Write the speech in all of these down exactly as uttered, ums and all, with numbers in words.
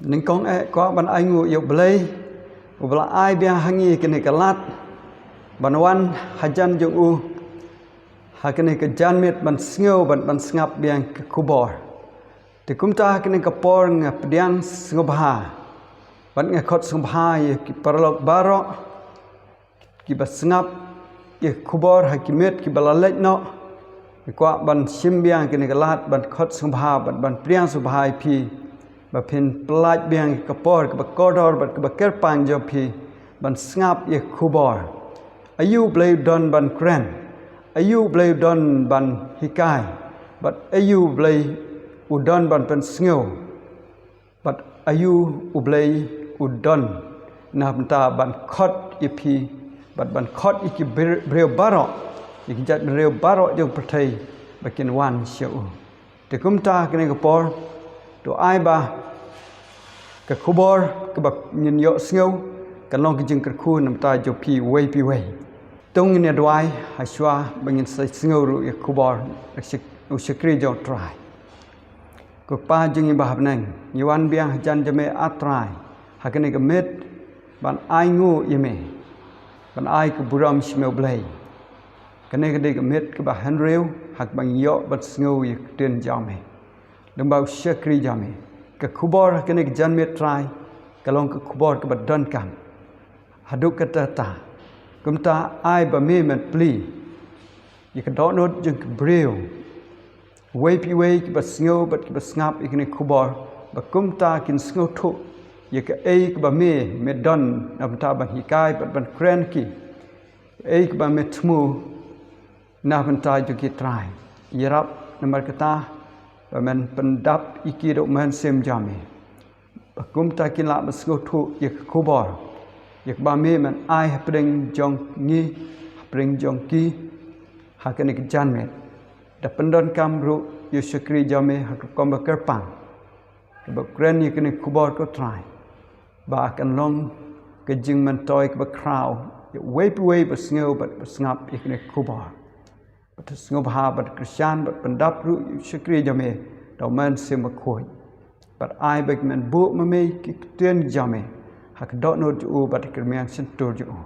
Nyngkong eh kwah ban ai nguh ïa U Blei, uba la ai biang ha ngi kane ka lad ban wan hajan jong u ha kane ka janmiet ban sngew bad ban sngap biang ka khubor. Te kumta ha kane ka por nga pdiang sngewbha bad nga khot sngewbha ïa ki paralok baroh kiba sngap ïa ka khubor ha ki miet kiba la leit noh. Nga kwah ban shim biang kane ka lad ban khot sngewbha bad ban pdiang sngewbha ïa phi ba phin pyllait biang ïa ka por kaba kordor bad kaba kyrpang jong phi ban sngap ïa ka khubor. Aïu U Blei u don ban kren? Aïu U Blei u don ban hikai? Bad aïu U Blei u don ban pynsngew? Bad aïu U Blei u don na bynta ban khot ïa phi bad ban khot ïa ki br-, briew baroh, ïa ki jaitbynriew baroh jong pyrthei ba kin wan sha u. Te kumta kane ka por to ai ba ka khubor kaba ngin ïohsngew kan long ka jingkyrkhu na bynta jong phi uwei pa uwei. To ngin ïa duwai ha shuwa ba ngin sa sngew ruh ïa ka khubor u shakri jong U Trai. Ko Kpa jong ngi ba ha bneng, ngi wan biang hajan jong me, A Trai, ha kane ka miet ban ai nguh ïa me, ban ai ka burom sha me U Blei. Kane ka dei ka miet kaba hynriew ha kaba ngi ïoh ban sngew ïa ka ktien jong me. Lyngba u shakri jong me, ka khubor ha kane ka janmiet Trai ka long ka khubor kaba donkam. Haduh katta katta, kumta ai ba me men plie ïa ka dohnud jong ki briew uwei pa uwei kiba sngew bad kiba sngap ïa kane ka khubor, ba kumta kin sngewthuh ïa kaei kaba me, me don na bynta ban hikai bad ban kren ki, kaei kaba me thmu na bynta jong ki Trai. Ïarap namar kata ba men pyndap ïa ki da u Mynsiem jong me, ba kumta kin lah ban sngewthuh ïa ka khubor ïa kaba me men ai hapdeng jong ngi, hapdeng jong ki ha kane ka janmiet. Da pyndonkam ruh ïa u shakri jong me ha ka rukom ba kyrpang, kaba kren ïa kane ka khubor, ko Trai, ba kan long ka jingmyntoi kaba khraw ïa uwei pa uwei ba sngew bad ba sngap ïa kane ka khubor. Bad to sngewbha bad kyrshan bad pyndap ruh ïa u shakri jong me da u Mynsiem Bakhuid. Bad ai ba ki men buh ma me ki ktien jong me ha ka dohnud jong u bad ha ka rmiang shyntur jong u.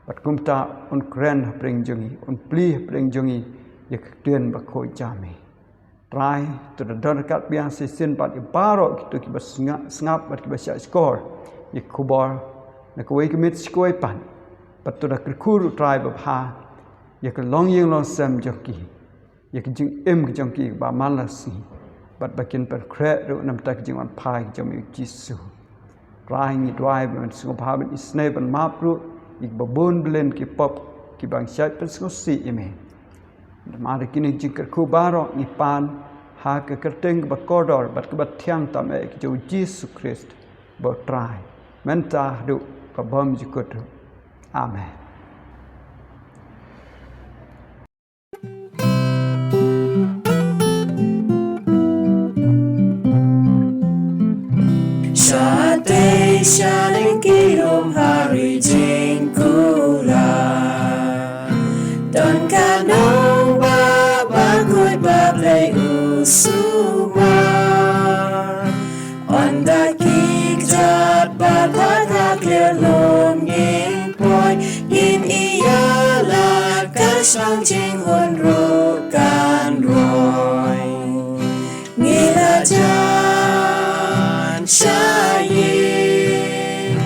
Bad kumta un kren hapdeng jong ngi, un plie hapdeng jong ngi ïa ka ktien bakhuid jong me. Trai, to da don ryngkat biang shisien bad ïa baroh kito kiba snga-, sngap bad kiba shahshkor ïa ka khubor na kawei ka miet sha kawei pat. Bad to da kyrkhu ruh, Trai babha, ïa ka longïing longsem jong ki, ïa ka jingim ka jong ki kaba man la ka sngi, bad ba kin pynkhreh ruh na bynta ka jingwanphai ka jong me, U Jisu. Trai, ngi duwai ba men sngewbha ban isynei ban map ruh ïa kiba bun bylin ki pop kiba ngi shait pynsngewsih ïa me. Namar kine ki jingkyrkhu baroh ngi pan ha ka kyrteng kaba kordor bad kaba thiang tam eh ka jong U Jisu Khrist, ba U Trai, mynta haduh ka bymjukut ruh. Amen. Shatei sha lyngkhuh rum ha ri jingkular, don ka nongbah bakhuid ba Blei u sumar. Ynda ki kjat bad ha ka kliar lum ngin poi, ngin ïalap ka shong jinghun ruh kan roi. Ngi la jan sha ïing,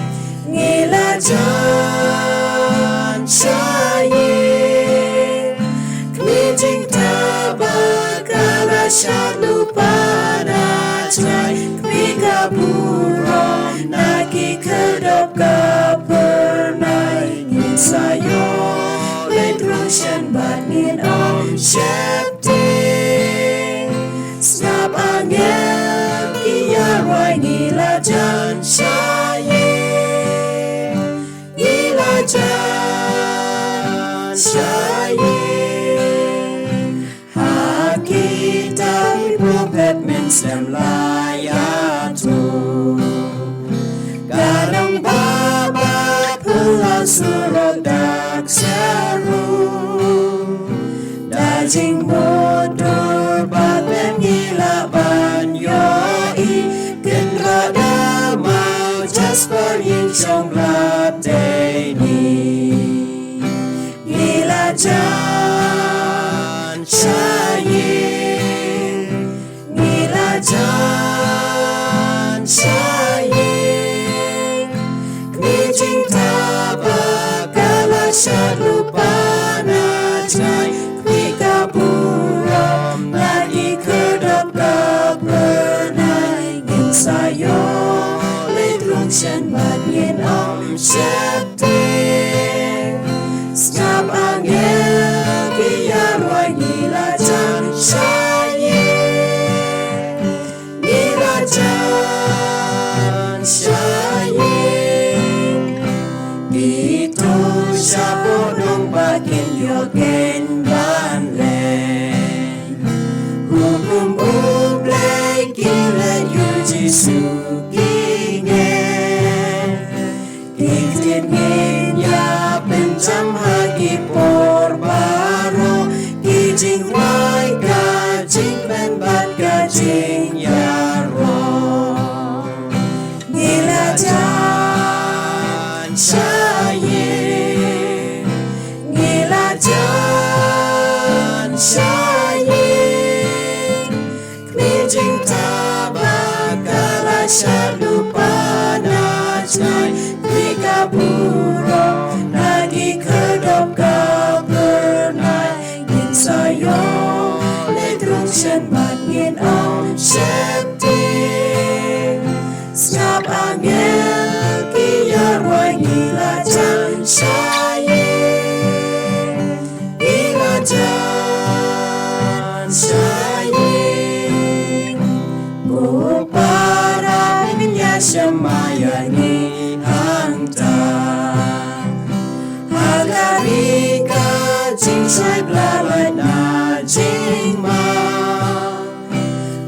ngi la jan sha ïing. Kmie jingtbit ba ka la shad lypa na jngai, kmie ka burom na ki khyrdop ka phyrnai. Ngin sa ïoh leit rung shen bad ngin ym sheptieng. Sngap angel ki ïa rwai, ngi la jan sha ïing, ngi la jan sha ïing. Ha kitab ki prophet men slem la ïathuh, ka nongbah ba phylla surok dak sha rum. Da jingmutdur ba pep ngi lah ban ïohi, kynrad da Spar ïing jong la dei ni. Ngi la jan sha ïing. Ngi la jan sha ïing. Kmie jingtbak ka la shad lypa na jngai. Kmie ka burom na ki khyrdop ka phyrnai. Ngin sa ïoh leit rung shen bad ngin ym sheptieng. Sngap angel ki ïa rwai, ngi la jan sha ïing. Ngi la jan sha ïing. Ngi to sha bneng ba kin ïoh keiñ ban leit. Hukum U Blei ki leit, ïa U Jisu ki ngeit. Ki ktien ngin ïa pynjam ha ki por baroh. Ki jingrwai, ka jingpynbeit, ka jingïaroh. Ngi la jan sha ïing. Ngi la jan sha ïing. Kmie jingtbak ka la shad lypa na jngai. Kmie ka burom na ki khyrdop ka phyrnai. Ngin sa ïoh leit rung shen bad ngin ym sheptieng. Sngap angel ki ïa rwai, ngi la jan sha ïing. Ngi la jan sha ïing. Ko para, ngin ïa shim ma ïa ngi hangta. Ha ka ri ka jingshai, ba la lait na jingma.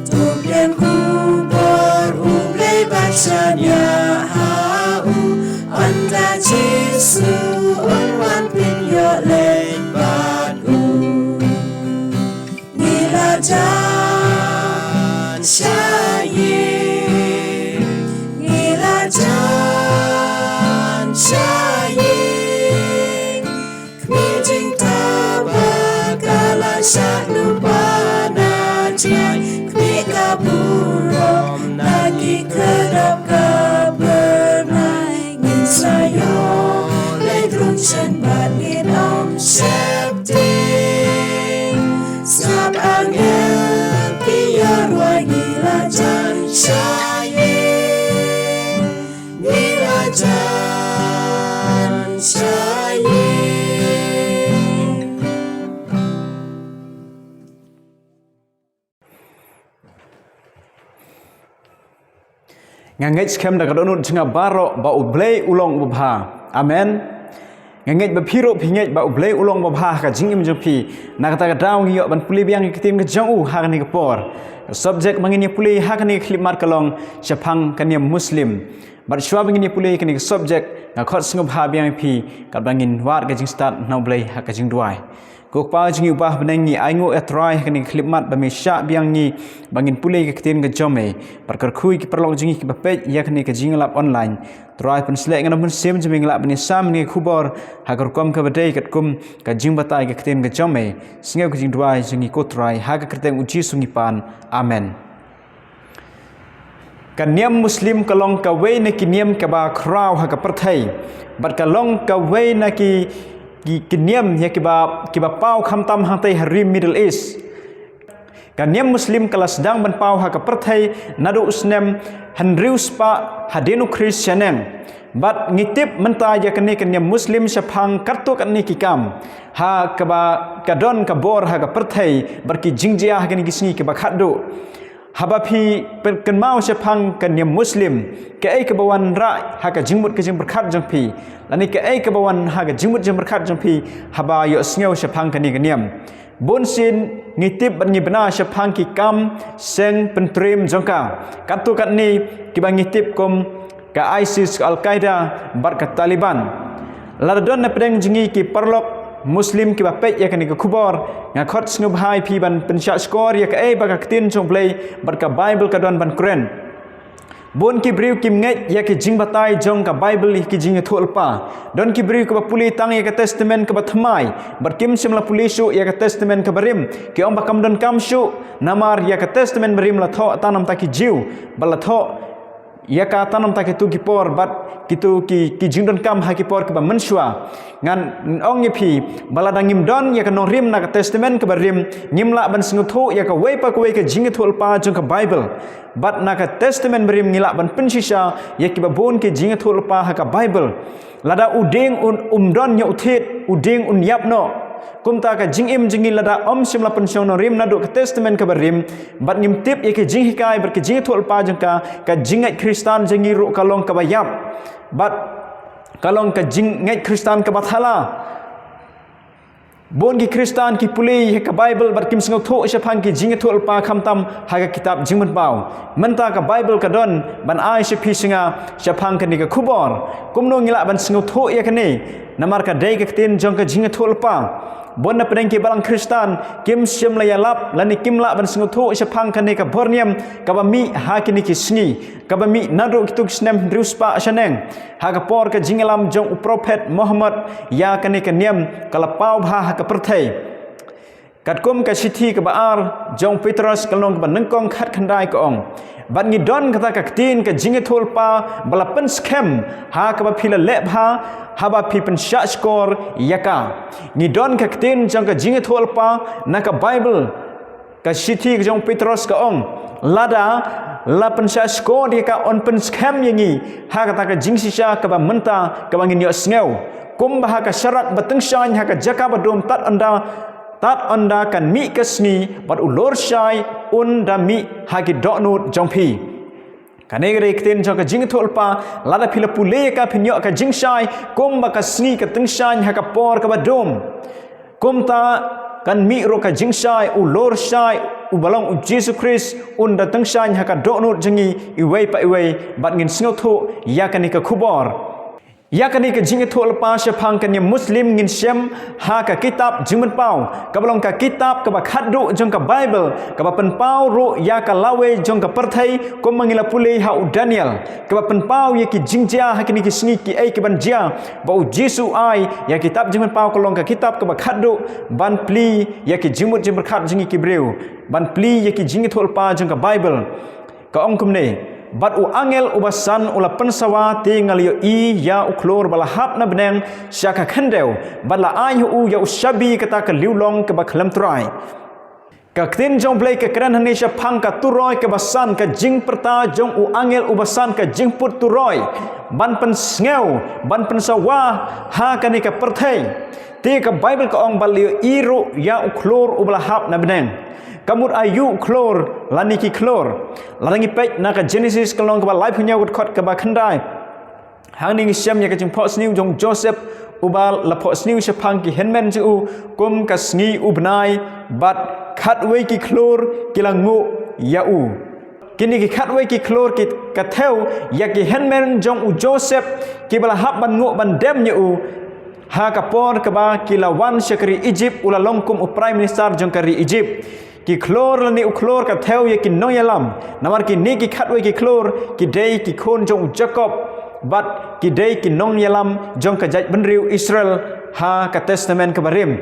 To pdiang khubor U Blei bad shaniah ha u. Ynda Jisu un wan, phin ïoh leit bad u. Ngi la jan sha ïing. Ngi la jan sha ïing. Kmie jingtbak ka la shad lypa na jngai. Kmie ka burom na ki khyrdop ka phyrnai. Ngin sa ïoh leit rung shen bad ngin ym sheptieng. Sngap angel ki ïa rwai, ngi la jan sha ïing. Ngi la jan sha ïing. Nga ngeit skhem da ka dohnud jong nga baroh ba U Blei u long uba bha. Amen. Nga ngeit ba phi ruh phi ngeit ba U Blei u long uba bha ha ka jingim jong phi. Na kata ka daw ngi ïoh ban pule biang ïa ka ktien ka jong u ha kane ka por. Ka subject ba ngin ïa pule ha kane ka khyllipmat ka long shaphang ka niam Muslim. Bad shuwa ba ngin ïa pule ïa kane ka subject, nga khot sngewbha biang ïa phi katba ngin wad ka jingstad na U Blei ha ka jingduwai. Ko Kpa jong ngi uba ha bneng, ngi ainguh ïa U Trai ha kane ka khyllipmat ba me shah biang ngi ba ngin pule ïa ka ktien ka jong me. Bad kyrkhu ïa ki paralok jong ngi kiba peit ïa kane ka jingïalap online. Trai, pynshlur ïa nga na ka mynsiem jong me, ngi lah ban ïasam ïa kane ka khubor ha ka rukom kaba dei katkum ka jingbatai ka ktien ka jong me. Sngew ka jingduwai jong ngi ko Trai, ha ka kyrteng U Jisu ngi pan. Amen. Ka niam Muslim ka long kawei na ki niam kaba khraw ha ka pyrthei. Bad ka long kawei na ki, ki, ki niam ïa kiba, kiba paw khamtam hangtei ha ri Middle East. Ka niam Muslim ka la sdang ban paw ha ka pyrthei naduh u snem hynriew spah hadien u Khrist shaneng. Bad ngi tip mynta ïa kane ka niam Muslim shaphang katto katne ki kam. Ha kaba ka don ka bor ha ka pyrthei bad ki jingjia ha kine ki sngi kiba khatduh. Haba phi pynkynmaw shaphang ka niam Muslim, kaei kaba wanrah ha ka jingmut ka jingpyrkhat jong phi? Lane kaei kaba wan ha ka jingmut jingpyrkhat jong phi haba ïohsngew shaphang kane ka niam? Bunsien ngi tip bad ngi bna shaphang ki kam seng pyntriem jong ka. Katto katne kiba ngi tip kum ka ISIS, ka Al-Qaeda bad ka Taliban. Lada don na pdeng jong ngi ki paralok Muslim kiba peit ïa kane ka khubor, nga khot sngewbha ïa phi ban pynshah shkor ïa kaei ba ka ktien jong U Blei bad ka Baibl ka don ban kren. Bun ki briew kim ngeit ïa ki jingbatai jong ka Bible ïa ki jingïathuhlypa. Don ki briew kiba pule tang ïa ka Testament kaba thymmai, bad kim shym la pule shuh ïa ka Testament kaba rim. Ki ong ba kam donkam shuh, namar ïa ka Testament barim la thoh tang namar ki Jiw, bad la thoh ïa ka tang namar kito ki por, bad kito ki, ki jingdonkam ha ki por kiba mynshuwa. Ngan ong ïa phi, ba lada ngim don ïa ka nongrim na ka Testament kaba rim, ngim lah ban sngewthuh ïa kawei pa kawei ka jingïathuhlypa jong ka Bible. Bad na ka Testament barim ngi lah ban pynshisha ïa kiba bun ki jingïathuhlypa ha ka Bible. Lada u dieng un, um don ïa u thied, u dieng un ïap noh. Kumta ka jingim jong ngi lada ym shym la pynshong nongrim naduh ka Testament kaba rim, bad ngim tip ïa ki jinghikai bad ki jingïathuhlypa jong ka, ka jingngeit Khristan jong ngi ruh ka long kaba ïap. Bad ka long ka jingngeit Khristan kaba thala. Bun ki Khristan ki pule ïa ka Bible bad kim sngewthuh shaphang ki jingïathuhlypa khamtam ha ka kitab Jingpynpaw. Mynta ka Bible ka don ban ai sha phi sha nga shaphang kane ka khubor. Kumno ngi lah ban sngewthuh ïa kane? Namar ka dei ka ktien jong ka jingïathuhlypa. Bun na pdeng ki balang Khristan kim shym la ïalap lane kim lah ban sngewthuh shaphang kane ka bor niam kaba mih ha kine ki sngi, kaba mih naduh kito ki snem hynriew spah shaneng, ha ka por ka jingïalam jong u prophet Muhammad ïa kane ka niam ka la paw bha ha ka pyrthei. Katkum ka shithi kaba ar jong Petros ka lynnong kaba nyngkong khatkhyndai ka ong: Bad ngi don kata ka ktien ka jingïathuhlypa ba la pynskhem ha kaba phi la leh bha haba phi pynshah shkor ïa ka. Ngi don ka ktien jong ka jingïathuhlypa na ka Bible. Ka shithi ka jong Petros ka ong, lada la pynshah shkor ïa ka, yn pynskhem ïa ngi ha kata ka jingshisha kaba mynta kaba ngin ïohsngew. Kumba ha ka sharak ba tyngshaiñ ha ka jaka ba dum, tad ynda, tad ynda kan mih ka sngi bad u lor shai un da mih ha ki dohnud jong phi. Kane ka dei ka ktien jong ka jingïathuhlypa, lada phi la pule ïa ka phin ïoh ka jingshai, kumba ka sngi ka tyngshaiñ ha ka por kaba dum. Kumta kan mih ruh ka jingshai, u lor shai uba long u Jisu Khrist un da tyngshaiñ ha ka dohnud jong ngi iwei pa iwei, bad ngin sngewthuh ïa kane ka khubor. Ïa kane ka jingïathuhlypa shaphang ka niam Muslim ngin shem ha ka kitab Jingpynpaw, kaba long ka kitab kaba khatduh jong ka Bible, kaba pynpaw ruh ïa ka lawei jong ka pyrthei, kumba ngi la pule ha u Daniel, kaba pynpaw ïa ki jingjia ha kine ki sngi, kiei kiban jia, ba u Jisu u ai. Ïa kitab Jingpynpaw ka long ka kitab kaba khatduh ban plie ïa ki jingmut jingpyrkhat jong ngi ki briew, ban plie ïa ki jingïathuhlypa jong ka Bible. Ka ong kumne: Bad u angel uba san u la pynsawa, te nga la ïohi ïa u khlur ba la hap na bneng sha ka khyndew, bad la ai ha u ïa u shabi kata ka liulong kaba khlem trai. Ka ktien jong U Blei ka kren hangne shaphang ka turoi kaba san, ka jingpyrta jong u angel uba san, ka jingput turoi ban pynsngew, ban pynsawa ha kane ka pyrthei. Te ka Bible ka ong, bad la ïohi ruh ïa u khlur uba la hap na bneng. Ka mut aïu u khlur lane ki khlur? Lada ngi peit na ka Genesis ka lynnong kaba laiphew hynñiew, ka dkhot kaba khyndai, hangne ngi shem ïa ka jingphohsniew jong u Joseph, uba la phohsniew shaphang ki hynmen jong u kum ka sngi u bnai, bad khatwei ki khlur ki la nguh ïa u. Kine ki khatwei ki khlur ki, ka thew ïa ki hynmen jong u Joseph, kiba la hap ban nguh ban dem ïa u ha ka por kaba ki la wan sha ka ri Egypt, u la long kum u Prime Minister jong ka ri Egypt. Ki khlur lane u khlur ka thew ïa ki nongïalam, namar kine ki khatwei ki khlur ki dei ki khun jong u Jakob, bad ki dei ki nongïalam jong ka jaitbynriew Israel ha ka Testament kaba rim.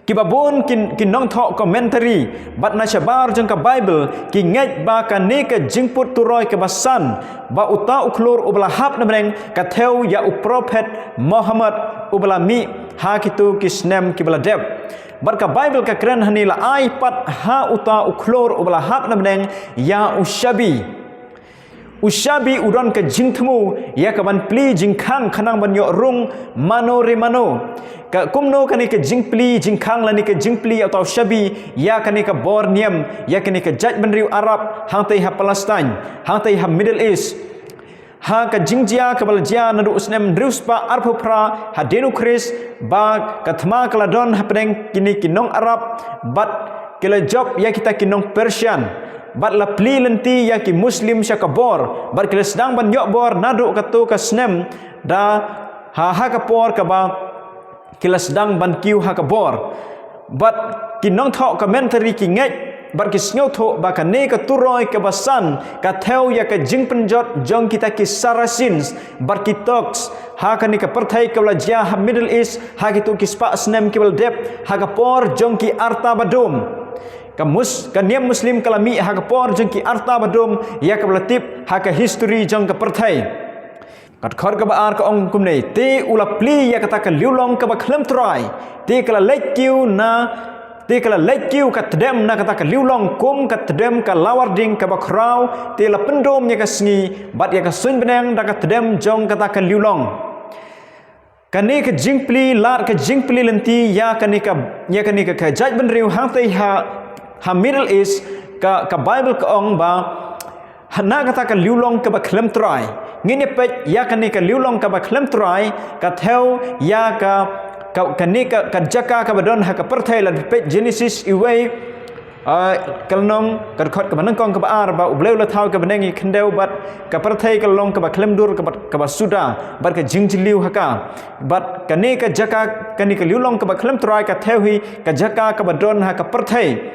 Kiba bun ki, ki nongthoh commentary bad na shabar jong ka Bible ki ngeit ba kane ka jingput turoi kaba san, ba uta u khlur uba la hap na bneng, ka thew ïa u prophet Muhammad uba la mih ha kito ki snem kiba la dep. Bad ka Bible ka kren hangne, la ai pat ha uta u khlur uba la hap na bneng ïa u shabi. U shabi u don ka jingthmu ïa ka ban plie jingkhang khnang ban ïoh rung mano re mano. Ka kumno kane ka jingplie jingkhang lane ka jingplie ïa uta u shabi ïa kane ka bor niam, ïa kane ka jaitbynriew Arab hangtei ha Palestine, hangtei ha Middle East? Ha ka jingjia kaba la jia naduh u snem hynriew spah arphew phra hadien u Khrist, ba ka thma ka la don hapdeng kine ki nong Arab, bad ki la jop ïa kita ki nong Persian, bad la plie lynti ïa ki Muslim sha ka bor, bad ki la sdang ban ïoh bor naduh kato ka snem, da ha, ha ka por kaba ki la sdang ban kiew ha ka bor. Bad ki nongthoh commentary ki ngeit Bad ki sngewthuh ba kane ka turoi kaba san ka thew ïa ka jingpynjot jong kita ki Saracens bad ki Turks ha kane ka pyrthei kaba la jia ha Middle East ha kito ki spah snem kiba la dep ha ka por jong ki Artabadum. Ka mus ka niam Muslim ka la mih ha ka por jong ki Artabadum ïa kaba la tip ha ka history jong ka pyrthei. Ka dkhot kaba ar ka ong kumne, te u la plie ïa kata ka liulong kaba khlem trai, te ka la leit kiew na, te ka la leit kiew ka tdem na kata ka liulong kum ka tdem ka lawar ding kaba khraw, te la pyndum ïa ka sngi bad ïa ka suiñ bneng da ka tdem jong kata ka liulong. Kane ka jingplie lad ka jingplie lynti ïa kane ka, ïa kane ka, ka jaitbynriew hangtei ha, ha Middle East, ka, ka Bible ka ong ba na kata ka liulong kaba khlem trai. Ngin ïa peit ïa kane ka liulong kaba khlem trai ka thew ïa ka, ka, kane ka, ka jaka kaba don ha ka pyrthei. Lada peit Genesis iwei, ah, ka lynnong, ka dkhot kaba nyngkong kaba ar, ba U Blei u la thaw ka bneng ïa ka khyndew bad ka pyrthei ka long kaba khlem dur, kaba, kaba suda bad ka jingjylliew ha ka. Bad kane ka jaka, kane ka liulong kaba khlem trai ka thew hi ka jaka kaba don ha ka pyrthei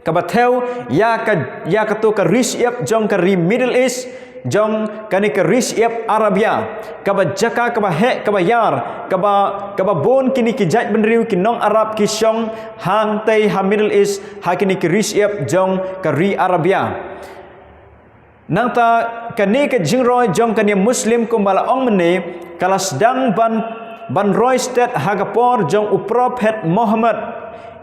kaba thew ïa ka, ïa kato ka ri shyiap jong ka ri Middle East, jong kane ka ri shyiap Arabia, kaba jaka kaba heh kaba ïar, kaba, kaba bun kine ki jaitbynriew ki nong Arab ki shong hangtei ha Middle East, ha kine ki ri shyiap jong ka ri Arabia. Nangta kane ka jingroi jong ka niam Muslim kumba la ong mynne ka la sdang ban, ban roi stet ha ka por jong u prophet Muhammad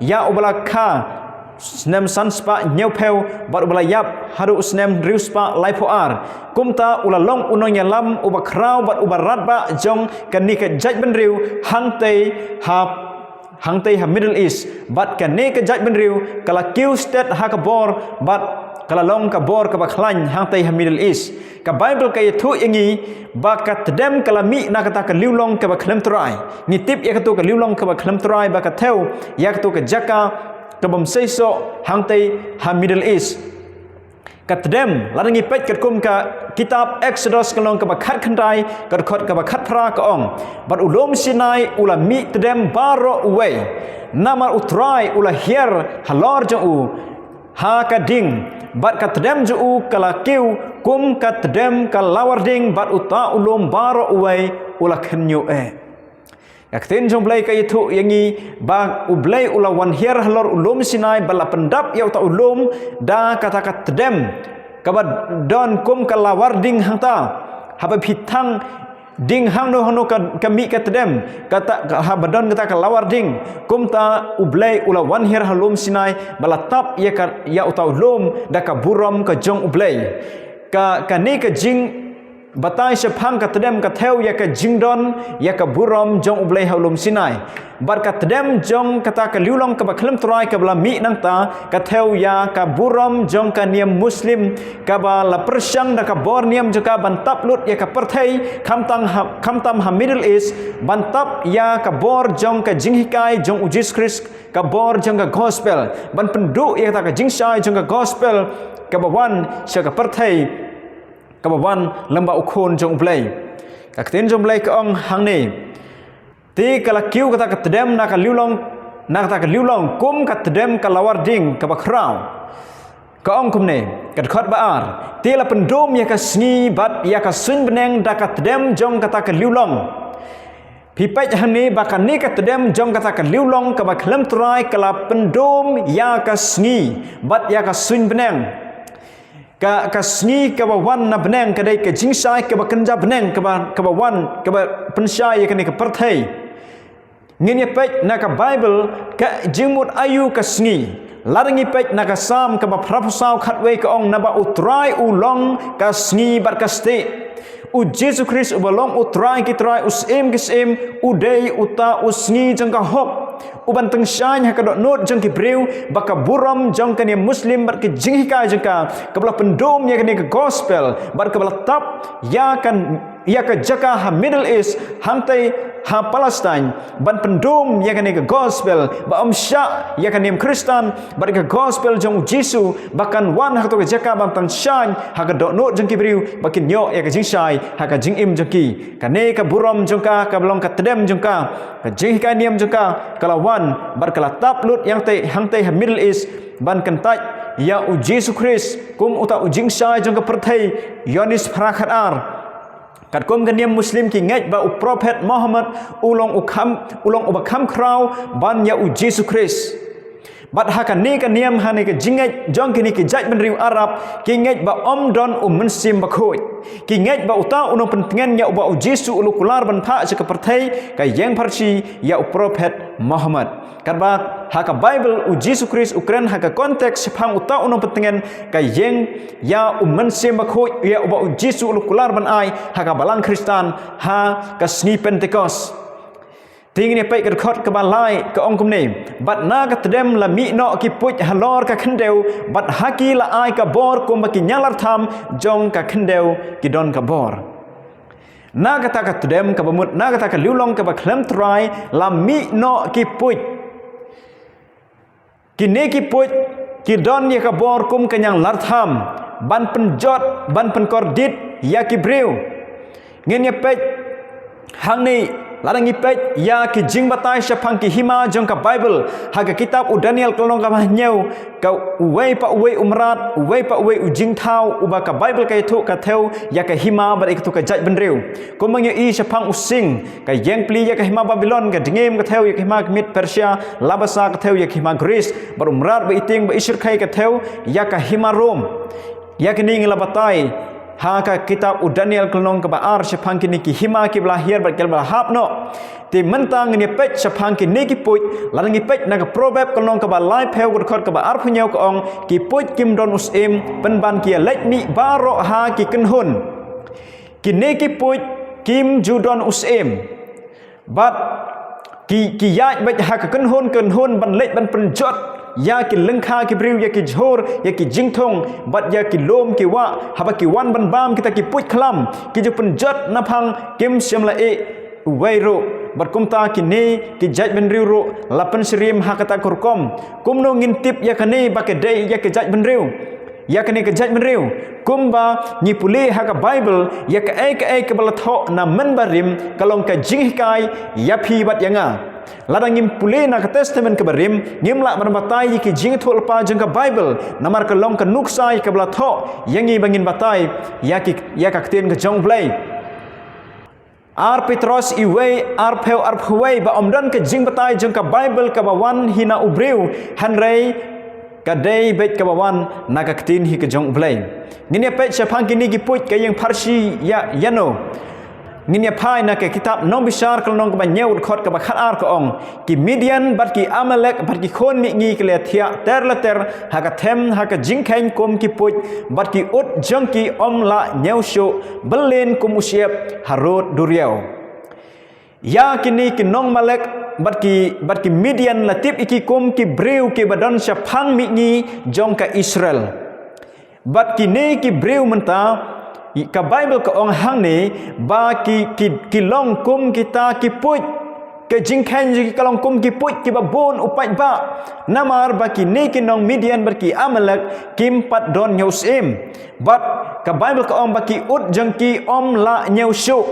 ïa uba la kha snem san spah hynñiew phew bad uba la ïap haduh u snem hynriew spah laiphew ar. Kumta u la long u nongïalam uba khraw bad uba radbah jong kane ka jaitbynriew hangtei ha, hangtei ha Middle East. Bad kane ka jaitbynriew ka la kiew stet ha ka bor bad ka la long ka bor kaba khlaiñ hangtei ha Middle East. Ka Bible ka ïathuh ïa ngi ba ka tdem ka la mih na kata ka liulong kaba khlem trai. Ngi tip ïa kato ka liulong kaba khlem trai ba ka thew ïa kato ka jaka kabym seisoh hangtei ha Middle East. Ka tdem, lada ngi peit katkum ka kitab Exodus ka lynnong kaba khatkhyndai, ka dkhot kaba khatphra ka ong, bad u lum Sinai u la mih tdem baroh uwei. Namar U Trai u la hiar halor jong u ha ka ding, bad ka tdem jong u ka la kiew kum ka tdem ka lawar ding, bad uta u lum baroh uwei u la khynñiuh eh. Ka ktien jong U Blei ka ïathuh ïa ngi ba U Blei u la wan hiar halor u lum Sinai bad la pyndap ïa uta u lum da kata ka tdem kaba don kum ka lawar ding hangta. Haba phi thang ding hangno hangno ka, ka mih ka tdem, kata, ka, haba don kata ka lawar ding, kumta U Blei u la wan hiar ha lum Sinai bad la tap ïa ka, ïa uta u lum da ka burom ka jong U Blei. Ka, kane ka jing batai shaphang ka tdem ka thew ïa ka jingdon ïa ka burom jong U Blei ha u lum Sinai. Bad ka tdem jong kata ka liulong kaba khlem trai kaba la mih nangta ka thew ïa ka burom jong ka niam Muslim kaba la pyrshang da ka bor niam jong ka ban tap lut ïa ka pyrthei, khamtam ha, khamtam ha Middle East, ban tap ïa ka bor jong ka jinghikai jong U Jisu Khrist, ka bor jong ka gospel, ban pynduh ïa kata ka jingshai jong ka gospel kaba wan sha ka pyrthei kaba wan lyngba u Khun jong U Blei. Ka ktien jong U Blei ka ong hangne, te ka la kiew kata ka tdem na ka liulong, na kata ka liulong kum ka tdem ka lawar ding kaba khraw. Ka ong kumne, ka dkhot ba ar, te la pyndum ïa ka sngi bad ïa ka suiñ bneng da ka tdem jong kata ka liulong. Phi peit hangne ba kane ka tdem jong kata ka liulong kaba khlem trai ka la pyndum ïa ka sngi bad ïa ka suiñ bneng. Ka, ka sngi kaba wan na bneng ka dei ka jingshai kaba kynja bneng kaba, kaba wan, kaba pynshai ïa kane ka pyrthei. Ngin ïa peit na ka Bible ka jingmut aïu ka sngi. Lada ngi peit na ka Salm kaba phraphew saw khatwei ka ong, naba U Trai u long ka sngi bad ka stieh. U Jisu Khrist uba long U Trai ki trai, U Syiem ki syiem, u dei uta u sngi jong ka hok, u ban tyngshaiñ ha ka dohnud jong ki briew ba ka burom jong ka niam Muslim bad ka jinghikai jong ka kaba la pyndum ïa kane ka gospel bad kaba la tap ïa ka, ïa ka jaka ha Middle East, hangtei ha Palestine, ban pyndum ïa kane ka gospel, ba ym shah ïa ka niam Khristan bad ka gospel jong U Jisu ba kan wan ha kato ka jaka ban tyngshaiñ ha ka dohnud jong ki briew ba kin ïoh ïa ka jingshai ha ka jingim jong ki. Kane ka burom jong ka, kaba long ka tdem jong ka, ka jinghikai niam jong ka, ka la wan bad ka la tap lut ïa hangtei, hangtei ha Middle East ban kyntait ïa u Jisu Khrist kum uta u jingshai jong ka pyrthei, Ïoannis phra khat ar. Katkum ka niam Muslim ki ngeit ba u Prophet Muhammad u long u kham, u long uba kham khraw ban ïa u Jisu Khrist. Bad ha kane ka niam, ha kane ka jingngeit jong kine ki jaitbynriew Arab, ki ngeit ba ym don u Mynsiem Bakhuid. Ki ngeit ba uta u nongpyntngen ïa uba u Jisu u la kular ban phah sha ka pyrthei, ka ïeng pharshi ïa u Prophet Muhammad. Katba ha ka Bible u Jisu Khrist u kren ha ka context shaphang uta u nongpyntngen, ka ïeng ïa u Mynsiem Bakhuid ïa uba u Jisu u la kular ban ai ha ka balang Khristan ha ka sngi Pentekost. Te ngin ïa peit ka dkhot kaba lai, ka ong kumne: Bad na ka tdem la mih noh ki puit halor ka khyndew, bad ha ki la ai ka bor kumba ki ñianglartham jong ka khyndew ki don ka bor. Na kata ka tdem kaba mut, na kata ka liulong kaba khlem trai, la mih noh ki puit. Kine ki puit ki don ïa ka bor kum ka ñianglartham ban pynjot, ban pynkordit ïa ki briew. Ngin ïa peit hangne, lada ngi peit ïa ki jingbatai shaphang ki hima jong ka Bible, ha ka kitab u Daniel ka lynnong kaba hynñiew, ka uwei pa uwei u mrad, uwei pa uwei u jingthaw uba ka Bible ka ïathuh ka thew ïa ka hima bad ïa katu ka jaitbynriew. Kumba ngi ïohi shaphang u sing, ka ïeng pli ïa ka hima Babilon, ka dngiem ka thew ïa ka hima Mid Persia, Labasa ka thew ïa ka hima Greece, bad u mrad ba itieng ba ishyrkhei ka thew ïa ka hima Rom. Ïa kine ngi la batai ha ka kitab u Daniel ka lynnong kaba ar shaphang kine ki hima kiba la hiar bad kiba la hap noh. Te mynta ngin ïa peit shaphang kine ki puit, lada ngi peit na ka Proverb ka lynnong kaba laiphew, ka dkhot kaba arphew hynñiew, ka ong: Ki puit kim don u syiem, pynban ki ïa leit mih baroh ha ki kynhun. Kine ki puit kim ju don u syiem. Bad ki, ki ïaid beit ha ka kynhun kynhun ban leit ban pynjot ïa ki lyngkha ki briew, ïa ki jhur, ïa ki jingthung, bad ïa ki lum ki wah, haba ki wan ban bam kita ki puit khlam, ki ju pynjot naphang, kim shym la ïeh uwei ruh. Bad kumta kine ki jaitbynriew ruh la pynsyriem ha kata ka rukom. Kumno ngin tip ïa kane ba ka dei ïa ka jaitbynriew, ïa kane ka jaitbynriew? Kumba ngi pule ha ka Bible, ïa kaei kaei kaba la thoh na mynbarim ka long ka jinghikai ïa phi bad ïa nga. Lada ngim pule na ka Testament kaba rim, ngim lah ban batai ïa ki jingïathuhlypa jong ka Bible, namar ka long ka nuksa ïa kaba la thoh ïa ngi ba ngin batai ïa ki, ïa ka ktien ka jong U Blei. Ar Petros wei, arphew, arphew wei, ba ym don ka jingbatai jong ka Bible kaba wan hi na u briew, hynrei ka dei beit kaba wan na ka ktien hi ka jong U Blei. Ngin ïa peit shaphang kine ki puit, ka ïeng pharshi ïa, ïano? Ngin ïa phai na ka kitab Nongbishar ka lynnong kaba hynñiew, dkhot kaba khat ar, ka ong: Ki Midian bad ki Amalek bad ki khun mihngi ki la thiah ter la ter ha ka them ha ka jingkheiñ kum ki puit, bad ki ut jong ki ym lah ñiew shuh, bylin kum u shyiap harud duriaw. Ïa kine ki nong Amalek bad ki, bad ki Midian la tip ïa ki kum ki briew kiba don shaphang mihngi jong ka Israel. Bad kine ki briew mynta, ka Bible ka ong hangne ba ki, ki, ki long kum kita ki puit. Ka jingkheiñ jong ki ka long kum ki puit kiba bun u paidbah. Namar ba kine ki nong Midian bad ki Amalek kim pat don ñiew syiem. Bad ka Bible ka ong ba ki ut jong ki ym lah ñiew shuh.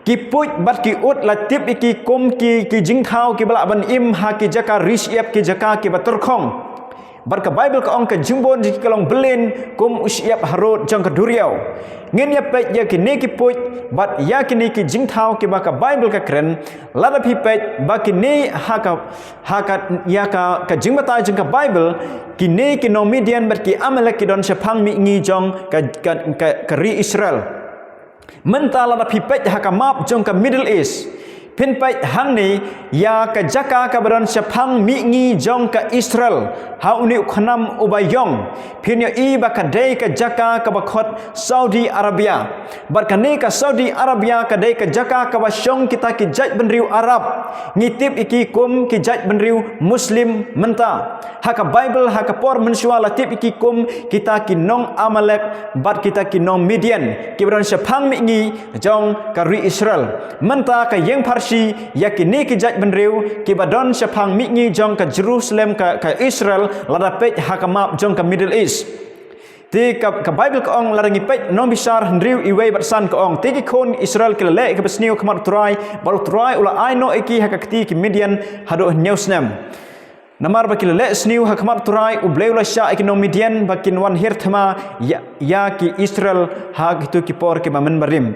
Ki puit bad ki ut la tip ïa ki kum ki, ki jingthaw kiba lah ban im ha ki jaka ri shyiap, ki jaka kiba tyrkhong. Bad ka Bible ka ong ka jingbun jong ki ka long bylin kum u shyiap harud jong ka duriaw. Ngin ïa peit ïa kine ki puit bad ïa kine ki jingthaw kiba ka Bible ka kren. Lada phi peit ba kine ha ka, ha ka, ïa ka, ka jingbatai jong ka Bible, kine ki nong Midian bad ki Amalek ki don shaphang mihngi jong ka, ka, ka, ka ri Israel. Mynta lada phi peit ha ka map jong ka Middle East, phin peit hangne ïa ka jaka kaba don shaphang mihngi jong ka Israel, ha une u khnam uba ïong, phin ïohi ba ka dei ka jaka kaba khot Saudi Arabia. Bad kane ka Saudi Arabia ka dei ka jaka kaba shong kita ki jaitbynriew Arab. Ngi tip ïa ki kum ki jaitbynriew Muslim mynta. Ha ka Bible, ha ka por mynshuwa la tip ïa ki kum kita ki nong Amalek bad kita ki nong Midian, kiba don shaphang mihngi jong ka ri Israel. Mynta ka ïeng pharshi ïa kine ki jaitbynriew kiba don shaphang mihngi jong ka Jerusalem, ka, ka Israel, lada peit ha ka map jong ka Middle East. Te ka, ka Bible ka ong, lada ngi peit Nongbishar hynriew, wei bad san, ka ong: Te ki khun Israel ki la leh ïa kaba sniew ha khmat U Trai, bad U Trai u la ai noh ïa ki ha ka kti ki Midian haduh hynñiew snem. Namar ba ki la leh sniew ha khmat Trai, U Blei u la shah ïa ki nong Midian ba kin wan hiar thma ïa, ïa ki Israel ha kitu ki por kiba mynbarim.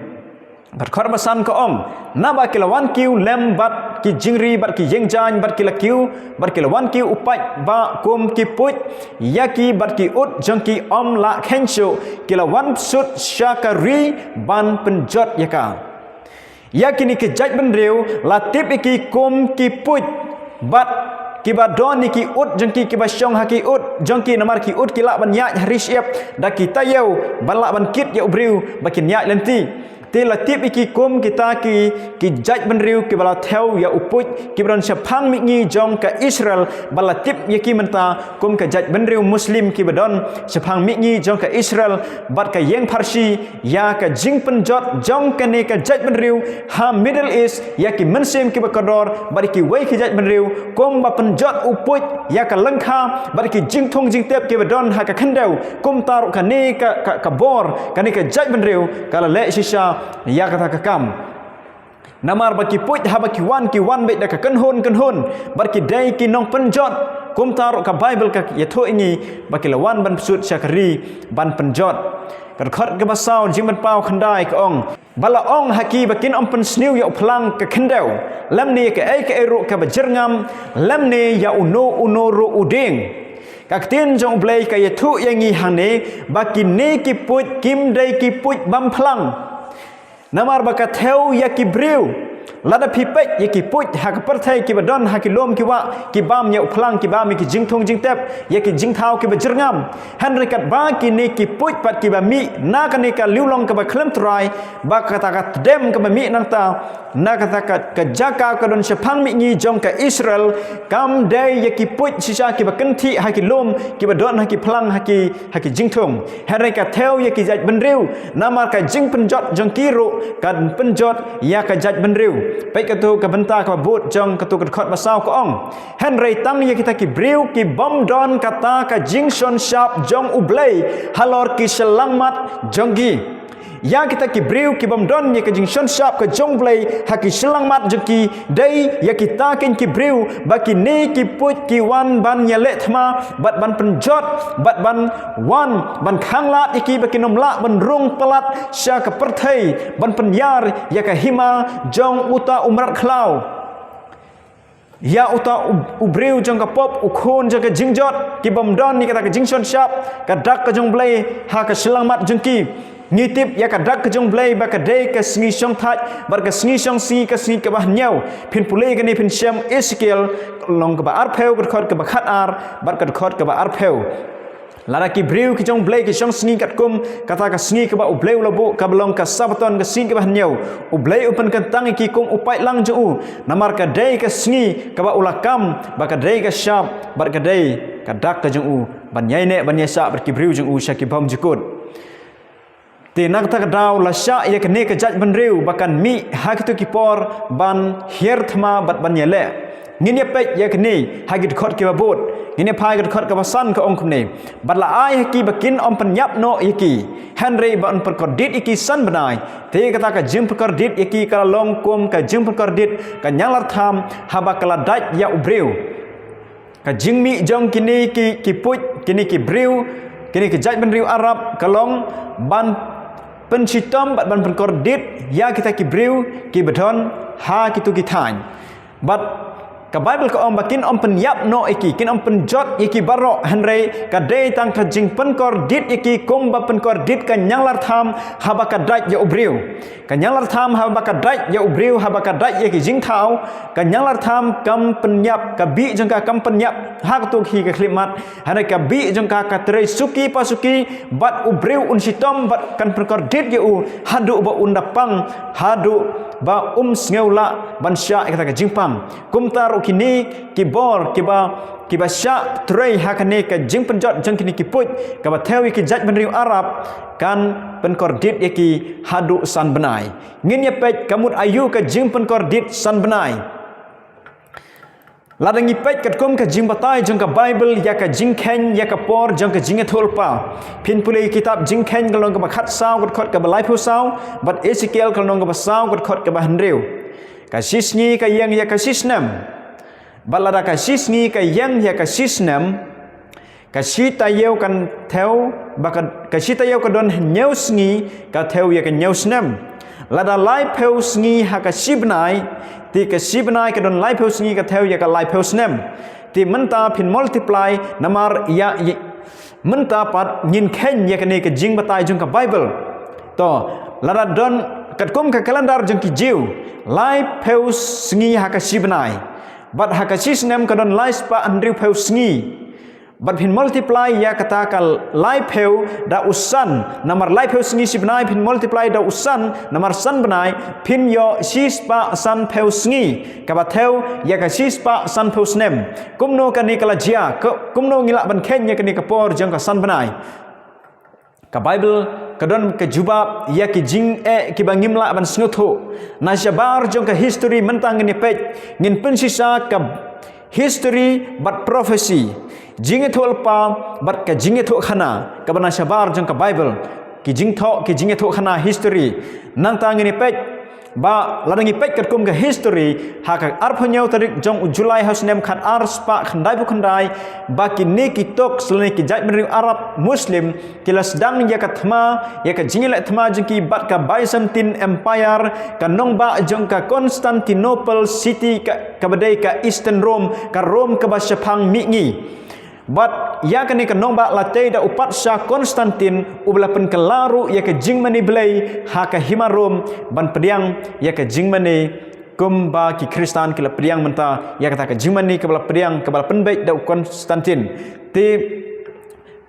Ka dkhot ba san ka ong, naba ki la wan kiew lem bad ki jingri bad ki ïing jaiñ bad ki la kiew, bad ki la wan kiew u paidbah kum ki puit ïa ki bad ki ut jong ki, ym lah kheiñ shuh, ki la wan bsut sha ka ri ban pynjot ïa ka. Ïa kine ki jaitbynriew la tip ïa ki kum ki puit, bad kiba don ïa ki ut jong ki, kiba shong ha ki ut jong ki, namar ki ut ki lah ban ïaid ha ri shyiap da ki taïew, ban lah ban kit ïa u briew ba kin ïaid lynti. Te la tip ïa ki kum kita ki, ki jaitbynriew kiba la thew ïa u puit, kiba don shaphang mihngi jong ka Israel, ba la tip ïa ki mynta kum ka jaitbynriew Muslim kiba don shaphang mihngi jong ka Israel bad ka ïing pharshi, ïa ka jingpynjot jong kane ka jaitbynriew ha Middle East, ïa ki mynsiem kiba kordor bad ïa kiwei ki jaitbynriew, kumba pynjot u puit ïa ka lyngkha bad ïa ki jingthung jingtep kiba don ha ka khyndew. Kumta ruh kane ka, ka, ka bor, kane ka jaitbynriew ka la leh shisha ïa kata ka kam. Namar ba ki puit haba ki wan, ki wan beit da ka kynhun kynhun, bad ki dei ki nongpynjot. Kumta ruh ka Baibl ka ïathuh ïa ngi ba ki la wan ban bsut sha ka ri ban pynjot. Ka dkhot kaba saw Jingpynpaw khyndai ka ong, ba la ong ha ki ba kin ym pynsniew ïa u phlang ka khyndew, lymne ïa kaei kaei ruh kaba jyrngam, lymne ïa uno uno ruh u dieng. Ka ktien jong U Blei ka ïathuh ïa ngi hangne ba kine ki puit kim dei ki puit bam phlang. Namar ba ka thew ïa ki briew. Lada phi peit ïa ki puit ha ka pyrthei kiba don ha ki lum ki wah, ki bam ïa u phlang, ki bam ïa ki jingthung jingtep, ïa ki jingthaw kiba jyrngam. Hynrei katba kine ki puit pat kiba mih na kane ka liwlong kaba khlem Trai, ba kata ka tdem kaba mih nangta na kata ka, ka jaka ka don shaphang mihngi jong ka Israel, kam dei ïa ki puit shisha kiba kynthih ha ki lum, kiba don ha ki phlang, ha ki, ha ki jingthung. Hynrei ka thew ïa ki jaitbynriew, namar ka jingpynjot jong ki ruh kan pynjot ïa ka jaitbynriew. Peit katu ka bynta kaba bud jong katu ka dkhot ba saw ka ong, hynrei tang ïa kita ki briew ki bym don kata ka jingshon shap jong U Blei halor ki shyllangmat jong ki. Ïa kita ki briew ki bym don ïa ka jingshon shap ka jong U Blei ha ki shyllangmat jong ki, dei ïa kita keiñ ki briew ba kine ki puit ki wan ban ïaleh thma bad ban pynjot bad ban wan ban khanglad ïa ki ba kin ym lah ban rung palat sha ka pyrthei ban pynïar ïa ka hima jong uta u mrad khlaw. Ïa uta u, u briew jong ka pop, u khun jong ka jingjot, ki bym don ïa kata ka jingshon shap ka dak ka jong U Blei ha ka shyllangmat jong ki. Ngi tip ïa ka dak ka jong U Blei ba ka dei ka sngi shongthait bad ka sngi shongsngi, ka sngi kaba hynñiew. Phin pule kane, phin shem Esekiel ka lynnong kaba arphew, ka dkhot kaba khatar bad ka dkhot kaba arphew. Lada ki briew ki jong U Blei ki shongsngi katkum kata ka sngi kaba U Blei u la buh, kaba long ka Sabbaton, ka sngi kaba hynñiew, U Blei u pynkyntang ïa ki kum u paidlang jong u, namar ka dei ka sngi kaba u la kam, ba ka dei ka shap bad ka dei ka dak ka jong u ban ïaineh ban ïaishah bad ki briew jong u sha ki bymjukut. Te na kata ka daw la shah ïa kane ka jaitbynriew ba kan mih ha kito ki por ban hiar thma bad ban ïaleh. Ngin ïa peit ïa kane ha ki dkhot kiba bud. Ngin ïa phai ha ka dkhot kaba san, ka ong kumne: Bad la ai ha ki ba kin ym pynïap noh ïa ki, hynrei ban pynkordit ïa ki san bnai. Te kata ka jingpynkordit ïa ki ka la long kum ka jingpynkordit ka ñianglartham haba ka la dait ïa u briew. Ka jingmih jong kine ki, ki puit, kine ki briew, kine ki jaitbynriew Arab ka long ban pynshitom bad ban pynkordit ïa kita ki briew kiba don ha kito ki thaiñ. Bad ka Baibl ka ong ba kin ym pynïap noh ïa ki, kin ym pynjot ïa ki baroh, hynrei ka dei tang ka jingpynkordit ïa ki kumba pynkordit ka ñianglartham haba ka dait ïa u briew. Ka ñianglartham haba ka dait ïa u briew, haba ka dait ïa ki jingthaw, ka ñianglartham kam pynïap, ka bih jong ka kam pynïap ha kato hi ka khyllipmat, hynrei ka bih jong ka ka trei suki pa suki, bad u briew un shitom bad kan pynkordit ïa u haduh ba un da pang, haduh ba um sngew lah ban shah ïa kata ka jingpang. Kumta ruh kine ki bor kiba, kiba shah trei ha kane ka jingpynjot jong kine ki puit kaba thew ïa ki jaitbynriew Arab, kan pynkordit ïa ki haduh san bnai. Ngin ïa peit ka mut aïu ka jingpynkordit san bnai. Lada ngi peit katkum ka jingbatai jong ka Baibl ïa ka jingkheiñ ïa ka por jong ka jingïathuhlypa, phin pule kitab Jingkheiñ ka lynnong kaba khatsaw, ka dkhot kaba laiphew saw, bad Esekiel ka lynnong kaba saw, ka dkhot kaba hynriew. Ka shisngi ka ïeng ïa ka shisnem. Bad lada ka shi sngi ka ïeng ïa ka shi snem, ka shi taïew kan thew, ba ka, ka shi taïew ka don hynñiew sngi, ka thew ïa ka hynñiew snem. Lada laiphew sngi ha ka shi bnai, te ka shi bnai ka don laiphew sngi, ka thew ïa ka laiphew snem. Te mynta phin multiply namar ïa, ïa mynta pat ngin kheiñ ïa kane ka jingbatai jong ka Bible. To, lada don katkum ka calendar jong ki Jiw, laiphew sngi ha ka shi bnai, bad ha ka shi snem ka don lai spah hynriewphew sngi. Bad phin multiply ïa kata ka laiphew da u san, namar laiphew sngi shi bnai, phin multiply da u san, namar san bnai, phin ïoh shi spah sanphew sngi, kaba thew ïa ka shi spah sanphew snem. Kumno kane ka la jia, ka, kumno ngi lah ban kheiñ ïa kane ka por jong ka san bnai? Ka Bible ka don ka jubab ïa ki jingeh kiba ngim lah ban sngewthuh. Na shabar jong ka history mynta ngin ïa peit, ngin pynshisha ka history bad prophecy, jingïathuhlypa bad ka jingïathuhkhana kaba na shabar jong ka Bible. Ki jingthoh, ki jingïathuhkhana history. Nangta ngin ïa peit, ba lada ngi peit katkum ka history, ha ka arphew hynñiew tarik jong u July ha u snem khat ar spah khyndaiphew khyndai, ba kine ki Turks lane ki jaitbynriew Arab Muslim ki la sdang ïa ka thma, ïa ka jingïaleh thma jong ki bad ka Byzantine Empire, ka nongbah jong ka Constantinople city, ka, kaba dei ka Eastern Rome, ka Rome kaba shaphang mihngi. Bad ïa kane ka nongbah la tei da u patsha Constantine, uba la pynkylla ruh ïa ka jingmane Blei ha ka hima Rome, ban pdiang ïa ka jingmane kumba ki Khristan ki la pdiang mynta, ïa kata ka jingmane kaba la pdiang, kaba la pynbeit da u Constantine. Te